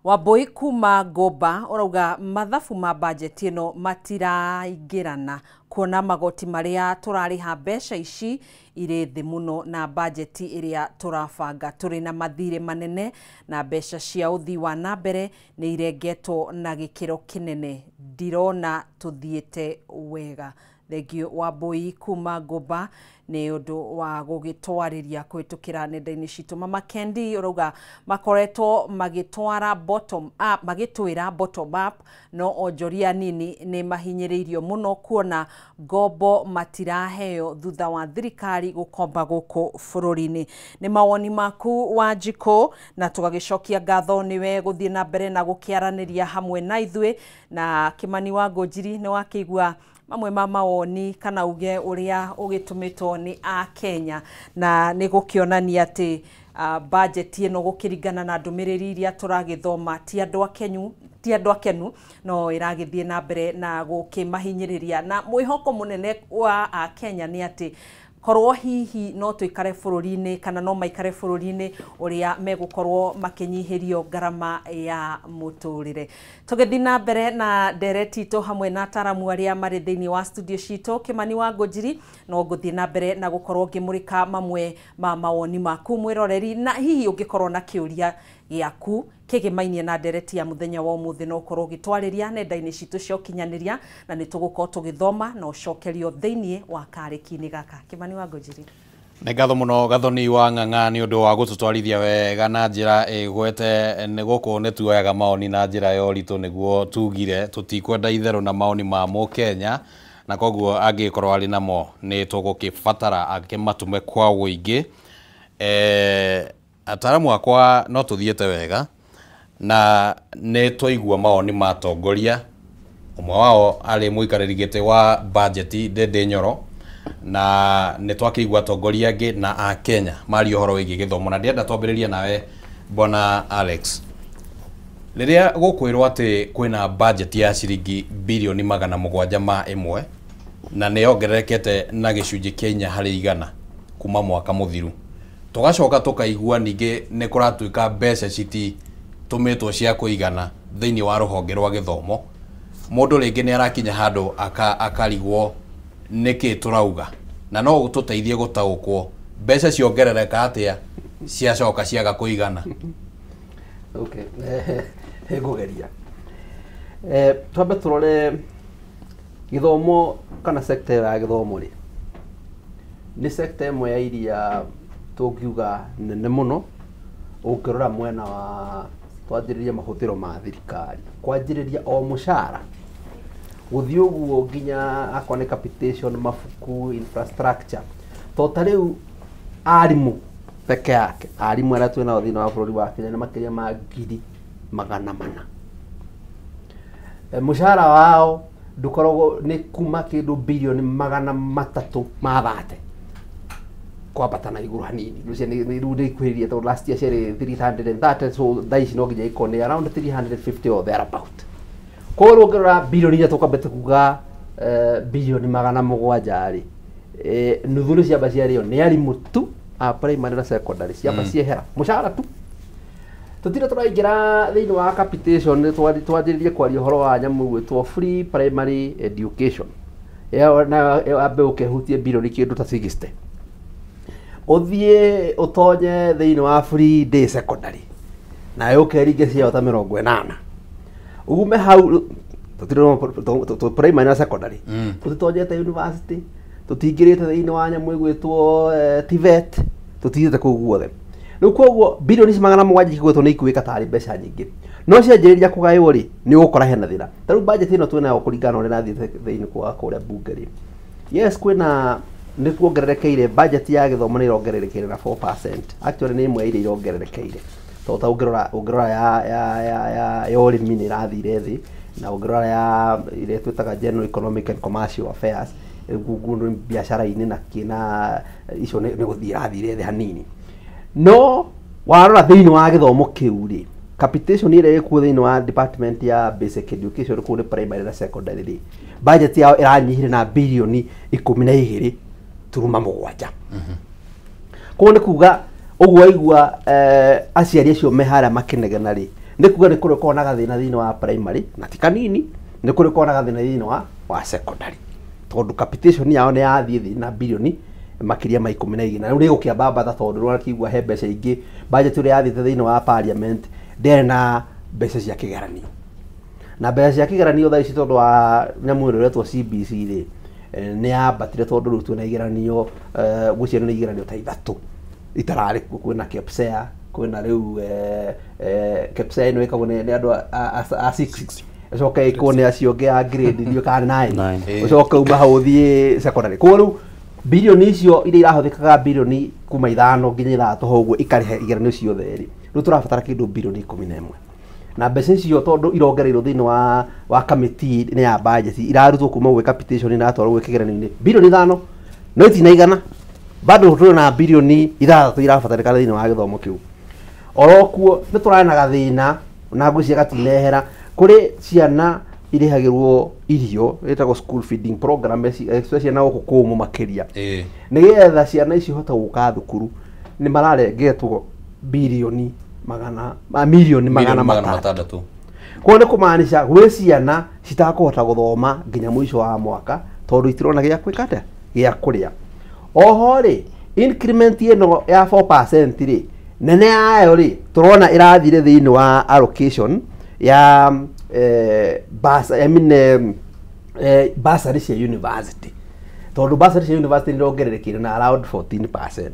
Wambui kuma Ngũmba ũrauga mathabu ma bajeti ĩno matiraingĩrana, kuona magoti marĩa tũrarĩha mbeca ici irĩ thĩ mũno na bajeti ĩrĩa tũrabanga. Tũrĩ na mathirĩ manene na mbeca cia ũthii wa na mbere nĩ irengetwo na gĩkĩro kĩnene, ndirona tũthiĩte wega. Thengiũ Wambui kuma Ngũmba nĩ ũndũ wa gũgĩtwarĩria kũhĩtũkĩra nenda-inĩ citũ. Mama Kendi ũrauga makoretwo magĩtwara bottom up, magĩtwĩra bottom up, no onjoria nini nĩ mahinyĩrĩirio mũno kuona ngombo matiraheo thutha wa thirikari gũkomba gũkũ bũrũri-inĩ. Nĩ mawoni maku Wanjikũ, na tũgagĩcokia ngatho nĩwe gũthiĩ na mbere na gũkĩaranĩria hamwe na ithuĩ. Na Kĩmani wa Ngũnjiri, nĩ wakĩigua mamwe ma mawoni kana uge ũrĩa ũgĩtũmĩtwo nĩ a Kenya, na nĩ gũkĩonania atĩ bajeti ĩno gũkĩringana na ndũmĩrĩri iria tũragĩthoma ti andũ akenu, no ĩragĩthiĩ na mbere na gũkĩmahinyĩrĩria. Na mwĩhoko mũnene wa a Kenya nĩ atĩ korwo hihi no tũikare bũrũri-inĩ kana no maikare bũrũri-inĩ ũrĩa megũkorwo makĩnyihĩrio ngarama ya mũtũrĩre. Tũgĩthiĩ na mbere na ndereti itũ hamwe na ataramu arĩa marĩ thĩinĩ wa studio citũ, Kĩmani wa Ngũnjiri, no ngũthiĩ na mbere na gũkorwo ngĩmũrĩka mamwe ma mawoni maku mwĩroreri, na hihi ũngĩkorwo na kĩũria gĩaku kĩgĩmainie na ndereti ya mũthenya wa ũmũthĩ no ũkorwo ũgĩtwarĩria nenda-inĩ citũ cia ũkinyanĩria, na nĩ tũgũkorwo tũgĩthoma na ũcokerio thĩinĩ wa karĩki-inĩ gaka. Kĩmani wa Ngũnjiri. Nĩ ngatho mũno Gathoni wa Ng'ang'a nĩ ũndũ wa gũtũtwarithia wega na njĩra ĩgwete. Nĩ gũkũ nĩ tuoyaga maoni na njĩra ya ũritũ nĩguo tugire tũtikwenda itherũ na maoni ma mũkenya, na koguo angĩkorwo arĩ namo nĩ tũgũkĩbatara akĩmatũme kwa ũingĩ. Ataramu akwa no tũthiĩte wega na nĩ twaigua mawoni ma atongoria, ũmwe wao arĩ mũikarĩri gĩtĩ wa bajeti Ndindi Nyoro, na nĩ twakĩigua atongoria angĩ na a Kenya maria ũhoro wĩgiĩ gĩthomo. Na ndĩrenda twambĩrĩrie nawe Bwana Alex, rĩrĩa gũkwĩrwo atĩ kwĩna bajeti ya ciringi birioni 701 na nĩ yongererekete na gĩcunjĩ kĩa 4% kuma mwaka mũthiru, tũgacoka tũkaigua ningĩ nĩ kũratuĩka mbeca cititũmĩtwo cia kũigana thĩinĩ wa rũhonge rwa gĩthomo, mũndũ rĩngĩ nĩ arakinya handũ akarigwo nĩkĩ tũrauga, na no tũteithie gũtaũkwo mbeca ciongerereka atĩa ciacoka ciaga kũigana. Okay, ngũgeria. Twambe tũrore gĩthomo kana sector ya gĩthomo rĩ, nĩ sector ĩmwe ya iria tũngiuga nene mũno ũngĩrora mwena wa twanjĩrĩria mahũthĩro ma thirikari, kwanjĩrĩria o mũcara gũthiĩ ũguo nginya akorwo nĩ capitation, mabuku, infrastructure. To ta rĩu arimũ peke yake, arimũ arĩa twĩ nao thĩinĩ wa bũrũri wa Kenya nĩ makĩria ma 400,000. Mũcara wao ndũkoragwo nĩ kuma kĩndũ birioni 330 kwambata na igũrũ hanini. Rĩu nĩ ikuhĩrĩria tondũ last year ciarĩ 330, so thaa ici no nginya ikorwo nĩ around 350 or thereabout. Koguo ũngĩrora birioni iria tũkwambĩte kuga birioni 700 rĩ, nuthu nĩ ciamba ciarĩo nĩ arimũ tu a primary na secondary, ciamba ciehera mũcara tu. Tũtire tũraingĩra thĩinĩ wa capitation, twanjĩrĩrie kwaria ũhoro wa nyamũ ĩgwĩtwo free primary education, ĩyo nayo ambe ũkĩhutie birioni kĩndũ ta 60, ũthiĩ ũtonye thĩinĩ wa free day secondary nayo ũkeringe ciao ta 80, ugume hau tũtirĩ primary na secondary, tũtitonyete university, tũtingĩrĩte thĩinĩ wa nyamũ ĩgwĩtwo TVET, tũtithiĩte kũu guothe. Rĩu koguo birioni ici 700 ikĩgwetwo nĩ ikuĩka tarĩ mbeca nyingĩ, no cianjĩrĩria kũgaywo rĩ, nĩ ũgũkora hena thĩna. Ta rĩu budget ĩno twĩnayo kũringana na ũrĩa ĩrathiĩ thĩinĩ kwa kũrĩa bunge rĩ, yes, kwĩna Nĩ kuongererekeire budget ya gĩthomo nĩ ĩrongererekeire na 4%. Actually nĩ ĩmwe iria irongererekeire. Tondũ ta ũngĩrora ya ũrĩmi nĩ ĩrathire thĩ, na ũngĩrora ya ĩrĩa twĩtaga general economic and commercial affairs, biacara-inĩ na kĩna icio nĩ gũthiĩ irathire thĩ hanini. No warora thĩinĩ wa gĩthomo kĩu rĩ, capitation ĩrĩa ĩkuo thĩinĩ wa department ya basic education kũu nĩ primary na secondary rĩ, budget yao ĩranyihire na bilioni 12.7. Koguo nĩ kuga ũguo waigua aciari acio me harĩa makĩnegena rĩ, nĩ kuga nĩ kũrĩ korwo na gathĩna thĩinĩ wa primary na ti kanini, nĩ kũrĩ korwo na gathĩna thĩinĩ wa secondary, tondũ capitation yao nĩ yathiĩ thĩ na bilioni makĩria ma 12, na rĩu nĩ ĩgũkĩambambata tondũ rĩu ũrakĩigua he mbeca ingĩ budget ĩrĩa yathiĩte thĩinĩ wa parliament ndĩarĩ na mbeca cia kĩgeranio, na mbeca cia kĩgeranio thaa ici tondũ wa nyamũ ĩno ĩretwo CBC rĩ, nĩ yambatire tondũ rĩu twĩna igeranio, ngwĩciria nĩ igeranio ta 3 itararĩ kuo. Kwĩna KPSEA, kwĩna rĩu KPSEA ĩno ĩkagwo nĩ andũ a 6, ũcoke ĩkwo nĩ acio angĩ a grade ndiũ kana 9, ũcoke uma hau ũthiĩ secondary. Koguo rĩu bilioni icio iria irahũthĩkaga bilioni kuma 5 nginya 6 hau ũguo ikarĩha igeranio ciothe rĩ, rĩu tũrabatara kĩndũ bilioni 11, na mbeca icio tondũ irongereirwo thĩinĩ wa kamĩtĩ nĩ ya budget irarutwo kuma gwĩ capitation iratwarwo gwĩ kĩgeranio-inĩ bilioni 5, no itinaigana, bado tũrĩ na bilioni 6 irabatarĩkana thĩinĩ wa gĩthomo kĩu. Oro kuo nĩ tũrarĩ na gathĩna na ngwĩciria gatinehera kũrĩ ciana irĩhagĩrwo irio ĩtagwo school feeding program, especially na gũkũ kũmũ makĩria, nĩgetha ciana ici ihote gũka thukuru nĩ mararengetwo bilioni milioni 600. Koguo nĩ kũmaanisha gwĩ ciana citakũhota gũthoma nginya mũico wa mwaka tondũ itirona gĩa gwĩka atĩa, gĩa kũrĩa. Oho rĩ, increment ĩno ya 4% rĩ, nene yayo rĩ tũrona ĩrathire thĩinĩ wa allocation ya bursary cia university, tondũ bursary cia university nĩ irongererekire na around 14%.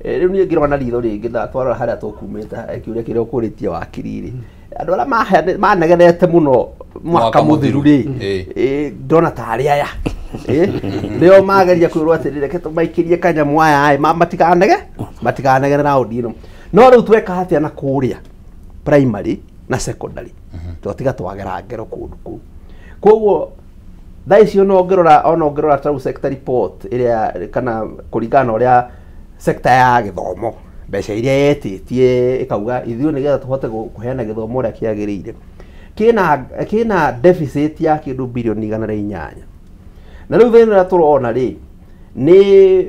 Rĩu niĩ ngĩrora na ritho rĩngĩ na twarora harĩa tũkumĩte, kĩũria kĩrĩa ũkũrĩtie wakiri rĩ, andũ arĩa manegenete mũno mwaka mũthiru rĩ, ndona tarĩ aya nĩo mageria kwĩrwo atĩrĩ, reke tũmaikĩrie kanyamũ aya matikanegene raundi ĩno. No rĩu tweka atĩa na kũrĩa primary na secondary, twatiga twagera ngero kũndũ kũu. Koguo thaa ici ona ũngĩrora ta rĩu sector report ĩrĩa kana kũringana na ũrĩa sector ya gĩthomo mbeca iria yetĩtie ĩkauga ithuĩ nĩgetha tũhote kũheana gĩthomo ũrĩa kĩagĩrĩire, kĩna deficit ya kĩndũ bilioni 108. Na rĩu thĩna ũrĩa tũrona rĩ, nĩ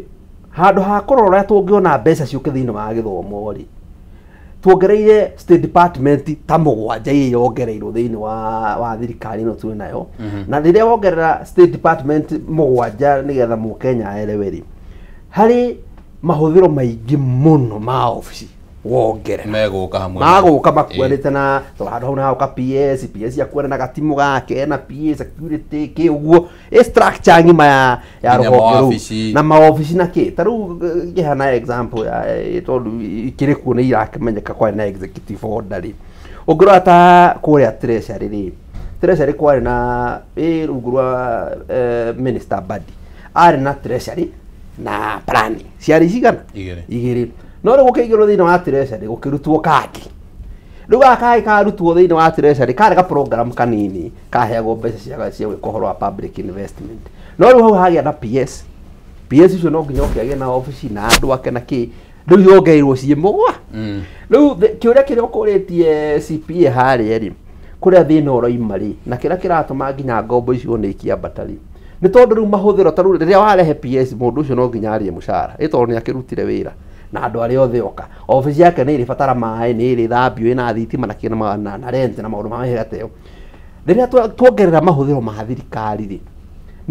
handũ ha kũrora ũrĩa tũngĩona mbeca ciũke thĩinĩ wa gĩthomo rĩ, tuongereire state department ta 7 iria irongereirwo thĩinĩ wa thirikari ĩno twĩ nayo. Na rĩrĩa wongerera state department 7 nĩgetha mũkenya aelewe rĩ, harĩ mahũthĩro maingĩ mũno ma obici wongerera megũka hamwe magũka makuanĩte na tondũ handũ hau nĩ hagoka PS akuane na gatimũ gake na PA security kĩ ũguo, ĩ structure ng'ima ya rũhonge rũu na maobici na kĩ. Ta rĩu ngĩheana example ya tondũ ikĩrĩ kuo nĩ irakĩmenyeka kwarĩ na executive order rĩ, ũngĩrora ta kũrĩa treasury rĩ, treasury kwarĩ na rungu rwa minister Badi arĩ na treasury na planning ciarĩ cigana igĩrĩ. No rĩu gũkĩingĩrwo thĩinĩ wa treasury gũkĩrutwo kangĩ, rĩu gaka kangĩ karutwo thĩinĩ wa treasury karĩ ga program kanini kaheagwo mbeca cia gwĩka ũhoro wa public investment. No rĩu hau hagĩa na PS ũcio no nginya oke agĩe na obici na andũ ake na kĩ, rĩu yongereirwo ciĩ mũgwa. Rĩu kĩũria kĩrĩa ũkũrĩtie CPA harĩa rĩ, kũrĩa thĩna ũroima rĩ, na kĩrĩa kĩratũma nginya ngombo icio nĩ ikĩambata rĩ, nĩ tondũ rĩu mahũthĩro ta rĩu rĩrĩa warehe PS mũndũ ũcio no nginya arĩe mũcara, ĩ tondũ nĩ akĩrutire wĩra na andũ arĩa othe oka, obici yake nĩ ĩrĩbatara maĩ, nĩ ĩrĩthambio, ĩna thitima na kĩ na rent na maũndũ ma mĩhĩrĩga ta ĩyo. Rĩrĩa tuongerera mahũthĩro ma thirikari rĩ,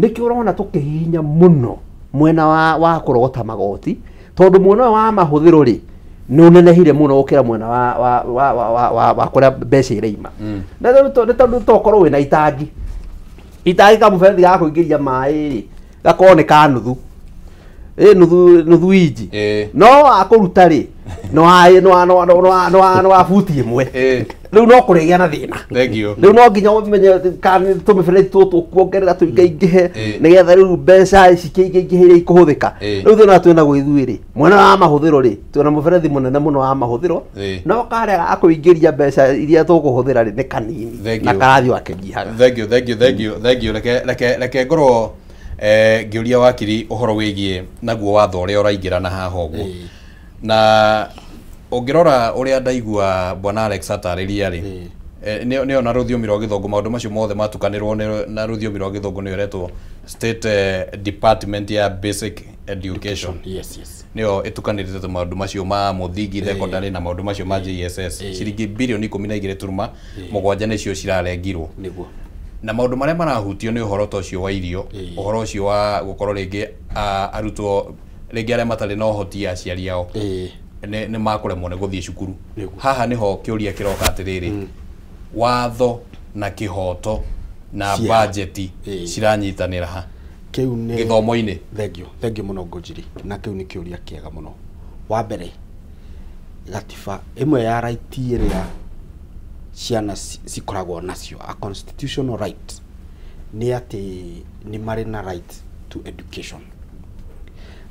nĩkĩo ũrona tũkĩhihinya mũno mwena wa kũrogota magoti, tondũ mwena ũyũ wa mahũthĩro rĩ nĩ ũnenehire mũno gũkĩra mwena wa kũrĩa mbeca iraima. Na rĩu nĩ tondũ tokorwo wĩna itangi kamũberethi ga kũingĩria maĩ rĩ, gakorwo nĩ ka nuthu, nuthu inji, no akũruta rĩ no wa buti ĩmwe. Rĩu no kũrĩgĩa na thĩna. Thank you. Rĩu no nginya ũmenye kana tũmĩberethi tũtũ kuongerera tũingaingĩhe nĩgetha rĩu mbeca ici kĩingaingĩhe iria ikũhũthĩka. Rĩu thĩna twĩna naguo ithuĩ rĩ, mwena wa mahũthĩro rĩ, twĩna mũberethi mũnene mũno wa mahũthĩro, no karĩa ga kũingĩria mbeca iria tũkũhũthĩra rĩ nĩ kanini na karathiĩ gakĩnyihaga. Thank you, thank you, thank you, thank you. Reke ngorwo ngĩũria wakiri ũhoro wĩgiĩ naguo watho ũrĩa ũraingĩra na haha ũguo. Na ũngĩrora ũrĩa ndaigua bwana Alex atarĩria rĩ, nĩyo na rũthiomi rwa gĩthũngũ, maũndũ macio mothe matukanĩrwo na rũthiomi rwa gĩthũngũ nĩyo ĩretwo State Department ya Basic Education. Yes, yes. Nĩyo ĩtukanĩrĩte maũndũ macio ma mũthingi, secondary na maũndũ macio ma JSS. Ciringi bilioni 12.7 nĩcio cirarengirwo. Nĩguo. Na maũndũ marĩa marahutio nĩ ũhoro ta ũcio wa irio, ũhoro ũcio wa gũkorwo rĩngĩ arutwo rĩngĩ arĩa matarĩ na ũhoti aciari ao nĩ makũremwo nĩ gũthiĩ cukuru. Haha nĩho kĩũria kĩroka atĩrĩrĩ, watho na kĩhoto na bajeti ciranyitanĩra ha kĩu nĩ gĩthomo-inĩ? Thank you, thank you mũno Ngũnjiri, na kĩu nĩ kĩũria kĩega mũno. Wa mbere, gatiba ĩmwe ya right ĩrĩa ciana cikoragwo nacio, a constitutional right, nĩ atĩ nĩ marĩ na right to education.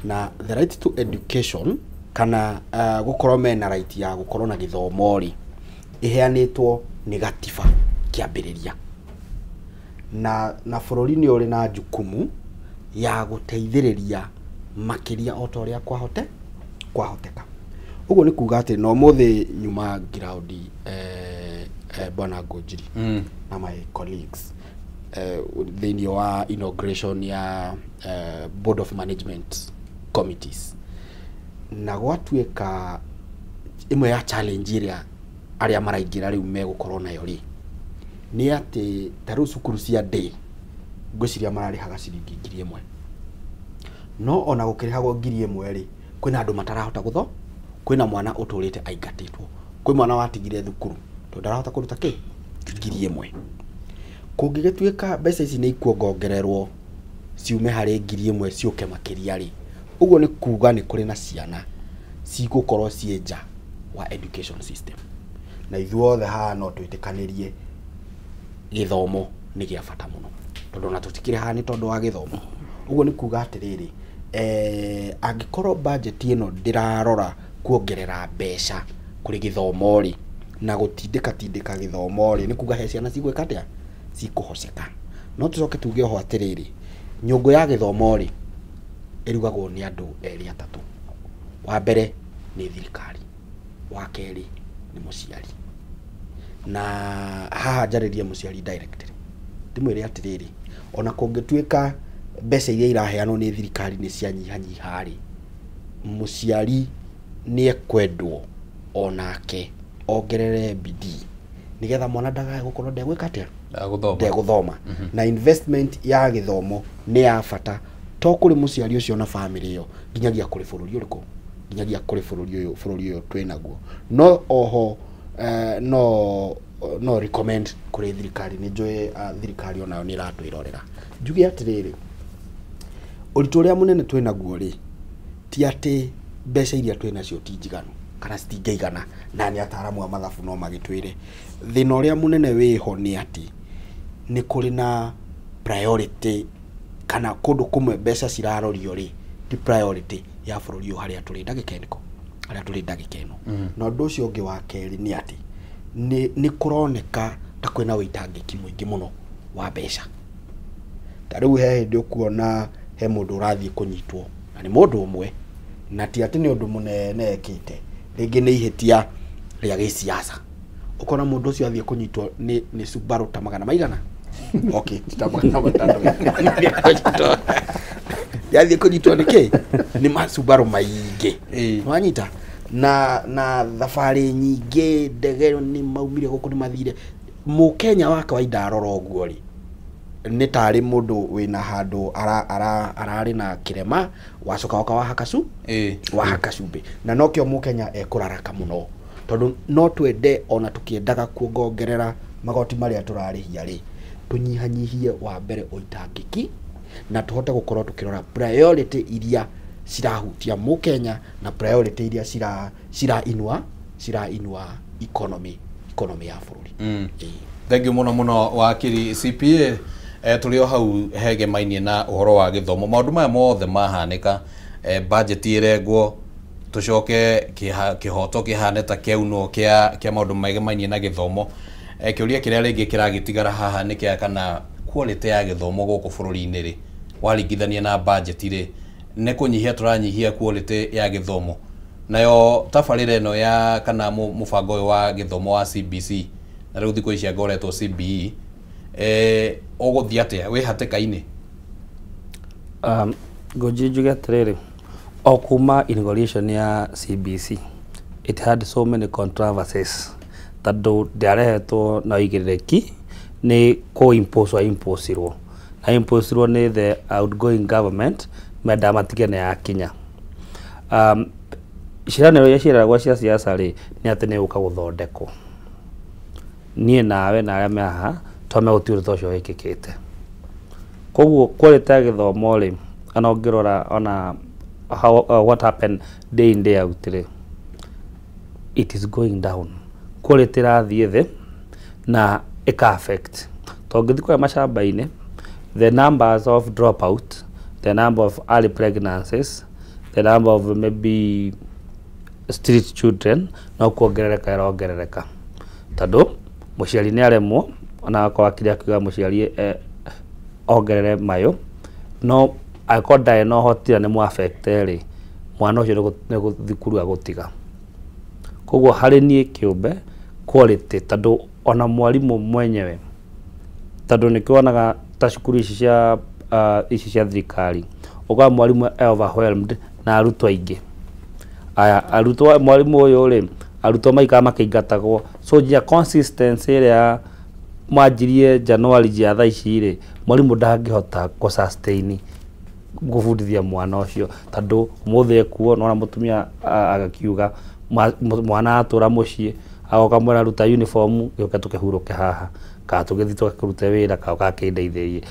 Na the right to education kana gũkorwo mena right ya gũkorwo na gĩthomo rĩ, ĩheanĩtwo nĩ gatiba kĩambĩrĩria. Na bũrũri nĩ ũrĩ na jukumu ya gũteithĩrĩria makĩria o ta ũrĩa kwahoteka. Ũguo nĩ kuga atĩ no ũmũthĩ nyuma ground bwana Ngũnjiri na my colleagues thĩinĩ wa inauguration ya board of management committees, na gwatuĩka ĩmwe ya challenge ĩrĩa arĩa maraingĩra rĩu megũkorwo nayo rĩ, nĩ atĩ ta rĩu cukuru cia day ngwĩciria mararĩhaga ciringi 1,000, no ona gũkĩrĩhagwo 1,000 rĩ, kwĩna andũ matarahota gũthoma, kwĩna mwana ũtũrĩte aingatĩtwo, kwĩ mwana watigire thukuru tondũ ndarahota kũruta kĩ 1,000. Kũngĩgĩtuĩka mbeca ici nĩ ikuongongererwo ciume harĩ 1,000 ciũke makĩria rĩ, ũguo nĩ kuga nĩ kũrĩ na ciana cigũkorwo ciĩ nja wa education system. Na ithuothe haha no twĩtĩkanĩrie gĩthomo nĩ gĩa bata mũno, tondũ ona tũtikĩrĩ haha nĩ tondũ wa gĩthomo. Ũguo nĩ kuga atĩrĩrĩ, angĩkorwo budget ĩno ndĩrarora kuongerera mbeca kũrĩ gĩthomo rĩ, na gũtindĩka tindĩka gĩthomo rĩ, nĩ kuga he ciana cigwĩka atĩa, cikũhoceka. No tũcoke tuge oho atĩrĩrĩ, nyũngũ ya gĩthomo rĩ, ĩrugagwo nĩ andũ erĩ atatũ. Wa mbere nĩ thirikari, wa kerĩ nĩ mũciari. Na haha njarĩrie mũciari directly, ndĩmwĩre atĩrĩrĩ, ona kũngĩtuĩka mbeca iria iraheanwo nĩ thirikari nĩ cianyihanyiha rĩ, mũciari nĩ ekwendwo onake ongerere bidii nĩgetha mwana ndagae gũkorwo ndegwĩka atĩa, ndegũthoma. Na investment ya gĩthomo nĩ ya bata to kũrĩ mũciari ũcio na family ĩyo, nginyagia kũrĩ bũrũri ũrĩkũ, nginyagia kũrĩ bũrũri ũyũ twĩnaguo. No oho no recommend kũrĩ thirikari, nĩ njũĩ thirikari onayo nĩ ĩratwĩrorera. Njuge atĩrĩrĩ, ũritũ ũrĩa mũnene twĩnaguo rĩ, ti atĩ mbeca iria twĩnacio ti njiganu kana citingĩigana, na nĩ ataaramu a mathabu no magĩtwĩre. Thĩna ũrĩa mũnene wĩho nĩ atĩ nĩ kũrĩ na priority, kana kũndũ kũmwe mbeca cirarorio rĩ, ti priority ya bũrũri ũyũ harĩa tũrĩ ndagĩka ĩno, harĩa tũrĩ ndagĩka ĩno. Na ũndũ ũcio ũngĩ wa kerĩ nĩ atĩ nĩ kũroneka ta kwĩna wĩitangĩki mũingĩ mũno wa mbeca. Ta rĩu he hĩndĩ ũkuona he mũndũ ũrathiĩ kũnyitwo, na nĩ mũndũ ũmwe, na ti atĩ nĩ ũndũ mũnene ekĩte, rĩngĩ nĩ ihĩtia rĩa gĩsiasa. Ũkona mũndũ ũcio athiĩ kũnyitwo nĩ Subaru ta magana maigana, okay, ti ta magana matano, yathiĩ kũnyitwo nĩ kĩ, nĩ ma Subaru maingĩ, wanyita na thabarĩ nyingĩ, ndege nĩ maumire gũkũ nĩ mathire. Mũkenya wa kawaida arora ũguo rĩ, nĩ tarĩ mũndũ wĩna handũ ararĩ na kĩrema, wacoka woka wahaka cumbĩ. Na nokĩo mũkenya ekũraraka mũno, tondũ no twende ona tũkĩendaga kuongongerera magoti marĩa tũrarĩhia rĩ, tũnyihanyihie wa mbere ũitangĩki, na tũhote gũkorwo tũkĩrora priority iria cirahutia mũkenya na priority iria cirainua economy economy ya bũrũri. Thank you muno muno wakiri CPA. Tũrĩ o hau hegemainie na ũhoro wa gĩthomo, maũndũ maya mothe mahanĩka, budget ĩrengwo, tũcoke kĩhoto kĩhane ta kĩaunwo kĩa maũndũ megemainie na gĩthomo, kĩũria kĩrĩa rĩngĩ kĩragĩtigara haha nĩ kĩa kana quality ya gĩthomo gũkũ bũrũri-inĩ rĩ, waringithania na budget rĩ, nĩ kũnyihia tũranyihia quality ya gĩthomo? Nayo tabarĩra ĩno ya kana mũbango ũyũ wa gĩthomo wa CBC, na rĩu thikũ ici angoretwo CBE, ũgũthiĩ atĩa wĩ hatĩka-inĩ? Ngũnji njuge atĩrĩrĩ, o kuma inauguration ya CBC it had so many controversies, tondũ ndĩarehetwo na ũigĩrĩrĩki, nĩ kũ impose wa imposirwo na imposirwo nĩ the outgoing government, mendaga matige nĩ yakinya. Ciĩranĩro iria ciĩragwo cia siasa rĩ, nĩ atĩ nĩ gũka gũthondekwo. Niĩ nawe na arĩa me haha twame gũtirĩ ũndũ ta ũcio wĩkĩkĩte. Koguo quality ya gĩthomo rĩ, ona ũngĩrora ona how, what happened day in day out rĩ, it is going down. Quality ĩrathiĩ thĩ na ĩka affect tondũ ũngĩthiĩ kũrĩa macamba-inĩ, the numbers of dropout, the number of early pregnancies, the number of maybe street children no kuongerereka ĩrongerereka, tondũ mũciari nĩ aremwo, ona akorwo akĩrĩa akiuga mũciari ongerere mayũ, no angĩkorwo ndarĩ na ũhoti na nĩ mũ affect rĩ, mwana ũcio nĩ thukuru agũtiga. Koguo harĩ niĩ kĩũmbe, quality, tondũ ona mwarimũ mwenyewe, tondũ nĩkĩo wonaga ta cukuru ici cia ici cia thirikari, ũkora mwarimũ e overwhelmed na arutwo aingĩ. Aya arutwo, mwarimũ ũyũ rĩ, arutwo maikara makĩingatagwo, so nginya consistency ĩrĩa mwanjirie January nginya thaa ici rĩ, mwarimũ ndangĩhota kũ sustain gũbundithia mwana ũcio, tondũ ũmũthĩ ekuo nona mũtumia agakiuga mwana atũra mũciĩ, agoka mwĩra ruta uniform gĩũke tũkĩhurũke haha, kana tũgĩthiĩ tũgakĩrute wĩra, kana ũgakĩndeithĩrĩrie.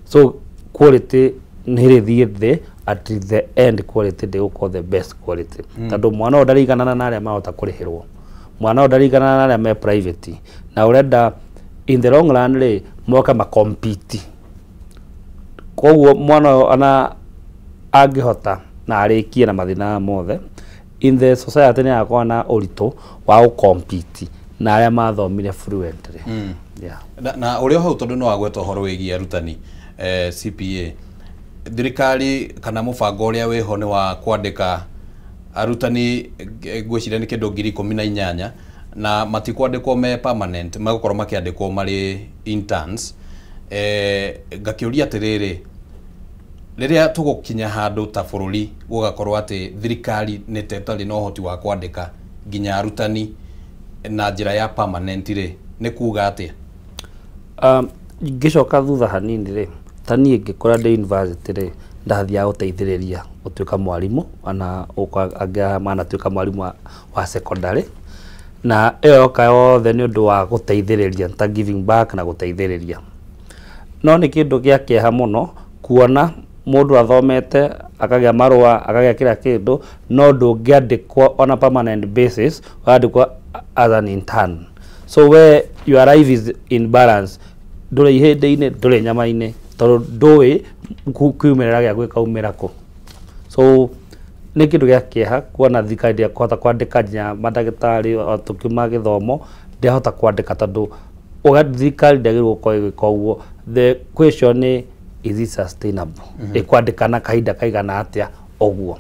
So quality nĩ ĩrĩthiĩ thĩ. At the end quality ndĩgũkorwo the best quality, tondũ mwana ũyũ ndarĩiganana na arĩa marahota kũrĩhĩrwo, mwana ũyũ ndarĩiganana na arĩa me private, na ũrenda in the long run rĩ, moke makompiti. Koguo mwana ũyũ ona angĩhota na arĩkie na mathĩna maya mothe, in the society nĩ agakorwo na ũritũ wa gũkompiti na arĩa mathomire fluently. Yeah. Na ũrĩa hau, tondũ no wagweta ũhoro wĩgiĩ arutani, CPA, thirikari kana mũbango ũrĩa wĩho nĩ wa kwandĩka arutani, ngwĩciria nĩ kĩndũ 18,000, na matikwandĩkwo me permanent, megũkorwo makĩandĩkwo marĩ interns. Ngakĩũria atĩrĩrĩ, rĩrĩa tũgũkinya handũ ta bũrũri gũgakorwo atĩ thirikari nĩ ta ĩtarĩ na ũhoti wa kwandĩka nginya arutani na njĩra ya permanent rĩ, nĩ kuga atĩa? Ngĩcoka thutha hanini rĩ, ta niĩ ngĩkũra ndĩ university rĩ, ndathiaga gũteithĩrĩria gũtuĩka mwarimũ, ona gũkũ angĩ manatuĩka mwarimũ wa secondary, na ĩyo yoka yothe nĩ ũndũ wa gũteithĩrĩria, ta giving back na gũteithĩrĩria. No nĩ kĩndũ gĩa kĩeha mũno kuona mũndũ athomete, akagĩa marũa, akagĩa kĩrĩa kĩndũ, no ndũngĩandĩkwo on a permanent basis, ũrandĩkwo as an intern. So where your life is in balance, ndũrĩ ihĩndĩ-inĩ, ndũrĩ nyama-inĩ, tondũ ndũĩ kiumĩrĩra gĩaku gĩkaumĩra kũ. So nĩ kĩndũ gĩa kĩeha kuona thirikari ndĩkũhota kwandĩka nginya mandagĩtarĩ, o tũkiuma gĩthomo ndĩahota kwandĩka, tondũ thirikari ndĩagĩrĩirwo gũkorwo ĩgĩka ũguo. The question nĩ, is it sustainable? Ĩkwandĩkana kahinda kaigana atĩa ũguo?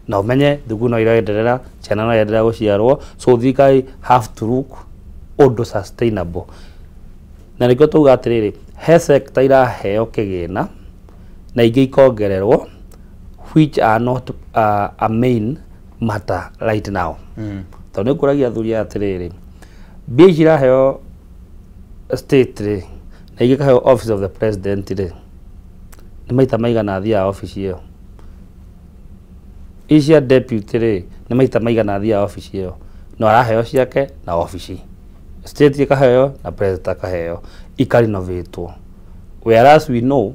Na ũmenye thukuru no iraenderera, ciana no iraenderea gũciarwo, so thirikari have to look ũndũ sustainable. Na nĩkĩo tauga atĩrĩrĩ, he sector iraheo kĩgĩna na ingĩ ikongererwo, which are not a main matter right now. Tondũ nĩ ngũragia athuri aya atĩrĩrĩ, mbia ici iraheo state rĩ, na ingĩ ikaheo Office of the President rĩ, nĩ maita maigana athiaga obici ĩyo? Ici cia deputy rĩ, nĩ maita maigana athiaga obici ĩyo? No araheo ciake na obici state ĩkaheo na president akaheo, ikarinovatwo, whereas we know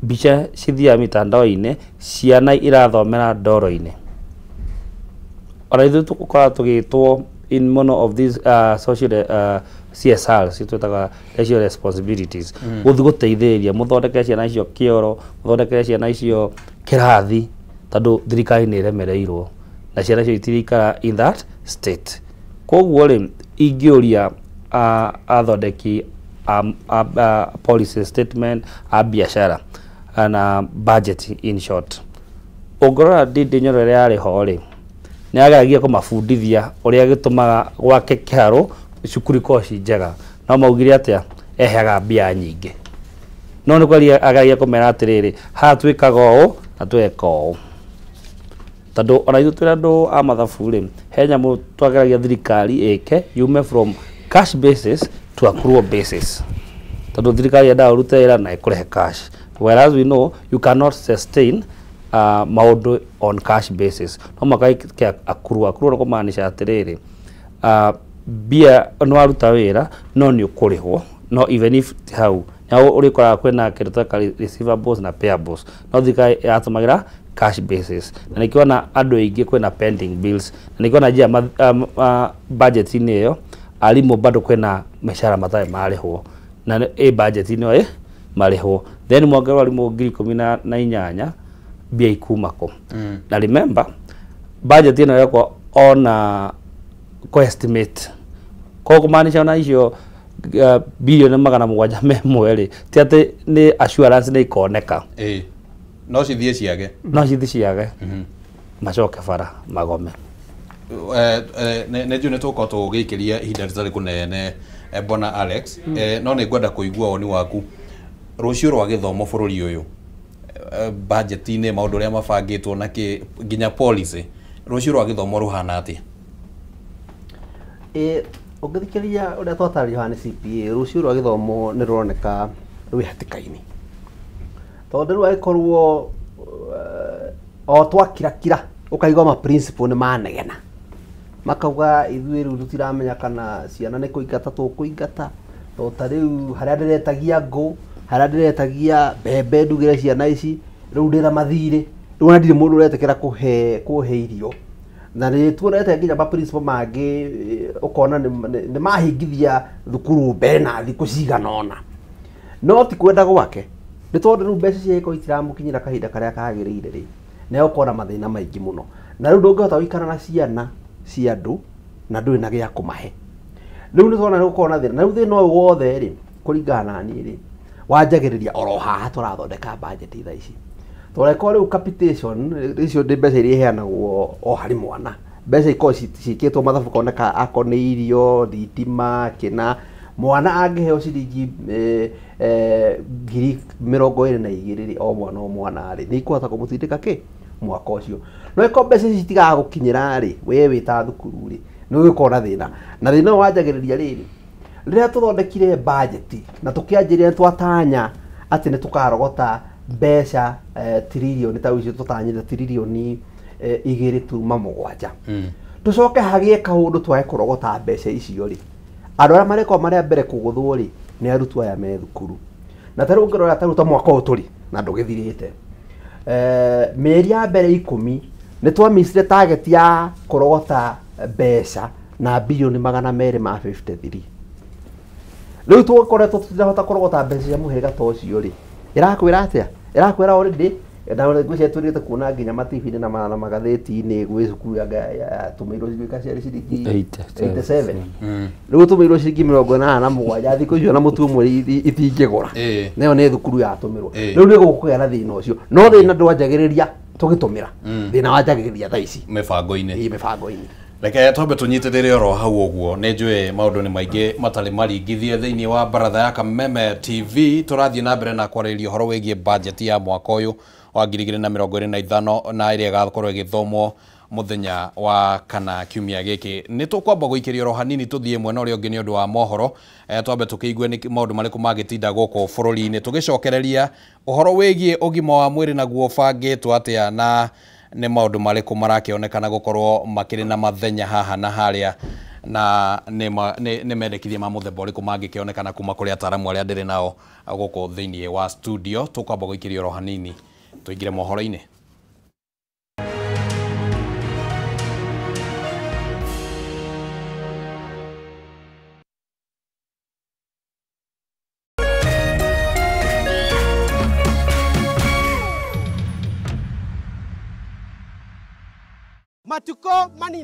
mbica cithiaga mitandao-inĩ, ciana irathomera ndoro-inĩ. Ona ithuĩ tũgũkorwo tũgĩtwo in one of these social CSR citwĩtaga social responsibilities, gũthiĩ gũteithĩrĩria mũthondekere ciana icio kĩoro, mũthondekere ciana icio kĩrathi, tondũ thirikari nĩ ĩremereirwo na ciana icio itirikara in that state. Koguo rĩ, ingĩũria athondeki a policy statement a biacara na budget in short, ũngĩrora Ndindi Nyoro ĩrĩa yarĩ ho rĩ, nĩ ageragia kũmabundithia ũrĩa gĩtũmaga gwake kĩharũ cukuru ikorwo ci njega, no maugire atĩa, eheaga mbia nyingĩ, no nĩ kwaria ageragia kũmera atĩrĩrĩ, haha twĩkaga ũũ na tweka ũũ, tondũ ona ithuĩ twĩ andũ a mathabu rĩ, he nyamũ twageragia thirikari ĩke yume from cash basis to accrual basis, tondũ thirikari yendaga ũrute wĩra na ĩkũrehe cash, whereas we know you cannot sustain maũndũ on cash basis, no mũhaka ĩke accrual. Accrual nĩ kũmaanisha atĩrĩrĩ, mbia nĩ waruta wĩra no nĩ ũkũrĩhwo, no even if ti hau na ũrĩkoraga kwĩna kĩndũ ta receivables na payables, no thirikari yatũmagĩra cash basis, na nĩkĩona andũ aingĩ kwĩna pending bills, na nĩkĩona njia budget-inĩ ĩyo arimũ bado kwĩna mĩcara matarĩ marĩhwo, na ĩ budget-inĩ ĩyo ĩ marĩhwo, then mwongererwo arimũ 18,000 mbia ikuma kũ? Na remember budget ĩno ĩrekwo ona kũ estimate, koguo kũmaanisha ona icio bilioni 701 rĩ, ti atĩ nĩ assurance nĩ ikoneka. Ĩĩ, no cithiĩ ciage. No cithi ciage, macoke bara magome. Nĩ njũĩ nĩ tũgũkorwo tũgĩikĩria ihinda rĩtarĩ kũnene, bwana Alex, no nĩ ngwenda kũigua woni waku rũciũ rwa gĩthomo bũrũri ũyũ, budget-inĩ maũndũ ũrĩa mabangĩtwo na kĩ nginya policy, rũciũ rwa gĩthomo rũhana atĩa? Ĩ ũngĩthikĩrĩria ũrĩa twatarĩrio haha nĩ CPA, rũciũ rwa gĩthomo nĩ rũroneka rwĩ hatĩka-inĩ, tondũ rĩu angĩkorwo o twakirakira ũkaigua ma principal nĩ manegena, makauga ithuĩ rĩu tũtiramenya kana ciana nĩ kũingata tũkũingata, tondũ ta rĩu harĩa ndĩretagia ngũ, harĩa ndĩretagia mbembe ndugĩre ciana ici, rĩu ndĩna mathirĩ, rĩu ona ndirĩ mũndũ ũretĩkĩra kũhe irio. Na nĩ tuonete nginya ma principal mangĩ ũkona nĩ mahingithia thukuru mbere na thikũ cigana ũna, no ti kwenda gwake, nĩ tondũ rĩu mbeca ciake itiramũkinyĩra kahinda karĩa kagĩrĩire rĩ, na ũkona mathĩna maingĩ mũno, na rĩu ndũngĩhota gũikara na ciana cia andũ na ndũrĩ na gĩa kũmahe. Rĩu nĩ tuona nĩ gũkorwo na thĩna, na rĩu thĩna ũyũ wothe rĩ, kũringana na niĩ rĩ, wanjagĩrĩria oro haha tũrathondeka budget thaa ici, tondũ angĩkorwo rĩu capitation icio nĩ mbeca iria iheanagwo o harĩ mwana, mbeca ikorwo ciĩkĩtwo mathabu koneka akorwo nĩ irio, thitima, kĩna, mwana angĩheo ciringi 22,000 rĩ, o mwana o mwana rĩ, nĩ ikũhota kũmũtindĩka kĩ mwaka ũcio. No ĩkorwo mbeca ici citigaga gũkinyĩra rĩ, we wĩ ta thukuru rĩ, nĩ ũgũkorwo na thĩna, na thĩna ũyũ wanjagĩrĩria rĩrĩ, rĩrĩa tũthondekire budget na tũkĩanjĩrĩria twatanya atĩ nĩ tũkarogota mbeca tiririoni ta icio tũtanyĩte tiririoni 2.7, tũcoke hagĩe kaũndũ twage kũrogota mbeca icio rĩ, andũ arĩa marĩkorwo marĩ a mbere kũgũthwo rĩ, nĩ arutwo aya me thukuru. Na ta rĩu ũngĩrora ta rĩu ta mwaka ũyũ tũrĩ na ndũgĩthirĩte, mĩeri ya mbere 10 nĩ twamicire target ya kũrogota mbeca na bilioni 253. Rĩu tũkoretwo tũtirahota kũrogota mbeca cia mũhĩrĩga ta ũcio rĩ, ĩrakwĩra atĩa? Ĩrakwĩra already, na ngwĩciria twĩrĩgĩte kuona nginya matibi-inĩ na magathĩti-inĩ gwĩ cukuru yatũmĩirwo cigĩka ciarĩ ciringi 87, rĩu ũtũmĩirwo ciringi 87 thikũ icio na mũtu ũmwe itingĩgũra, nayo nĩ thukuru yatũmĩrwo. Rĩu nĩ gũkũgĩa na thĩna ũcio, no thĩna ndwanjagĩrĩria tũgĩtũmĩra, thĩna wanjagĩrĩria thaa ici mĩbango-inĩ. Mĩbango-inĩ. Reke twambe tũnyitĩrĩre oro hau ũguo, nĩ njũĩ maũndũ nĩ maingĩ matarĩ maringithie thĩinĩ wa baratha ya Kameme TV. Tũrathiĩ na mbere na kwarĩrĩria ũhoro wĩgiĩ budget ya mwaka ũyũ wa 2025 na ĩrĩa ĩgakorwo ĩgĩthomwo mũthenya wa kana kiumia gĩkĩ. Nĩ tũkwamba gũikĩria oro hanini tũthiĩ mwena ũrĩa ũngĩ nĩ ũndũ wa mohoro, twambe tũkĩigue nĩ maũndũ marĩkũ mangĩtinda gũkũ bũrũri-inĩ, tũgĩcokereria ũhoro wĩgiĩ ũgima wa mwĩrĩ naguo ũbangĩtwo atĩa na nĩ maũndũ marĩkũ marakĩonekana gũkorwo makĩrĩ na mathenya haha na harĩa, na nĩ mendekithia ma mũthemba ũrĩkũ mangĩkĩonekana kuma kũrĩ ataaramu arĩa ndĩrĩ nao gũkũ thĩinĩ wa studio. Tũkwamba gũikĩria oro hanini tũingĩre mohoro-inĩ. Matukũ manini.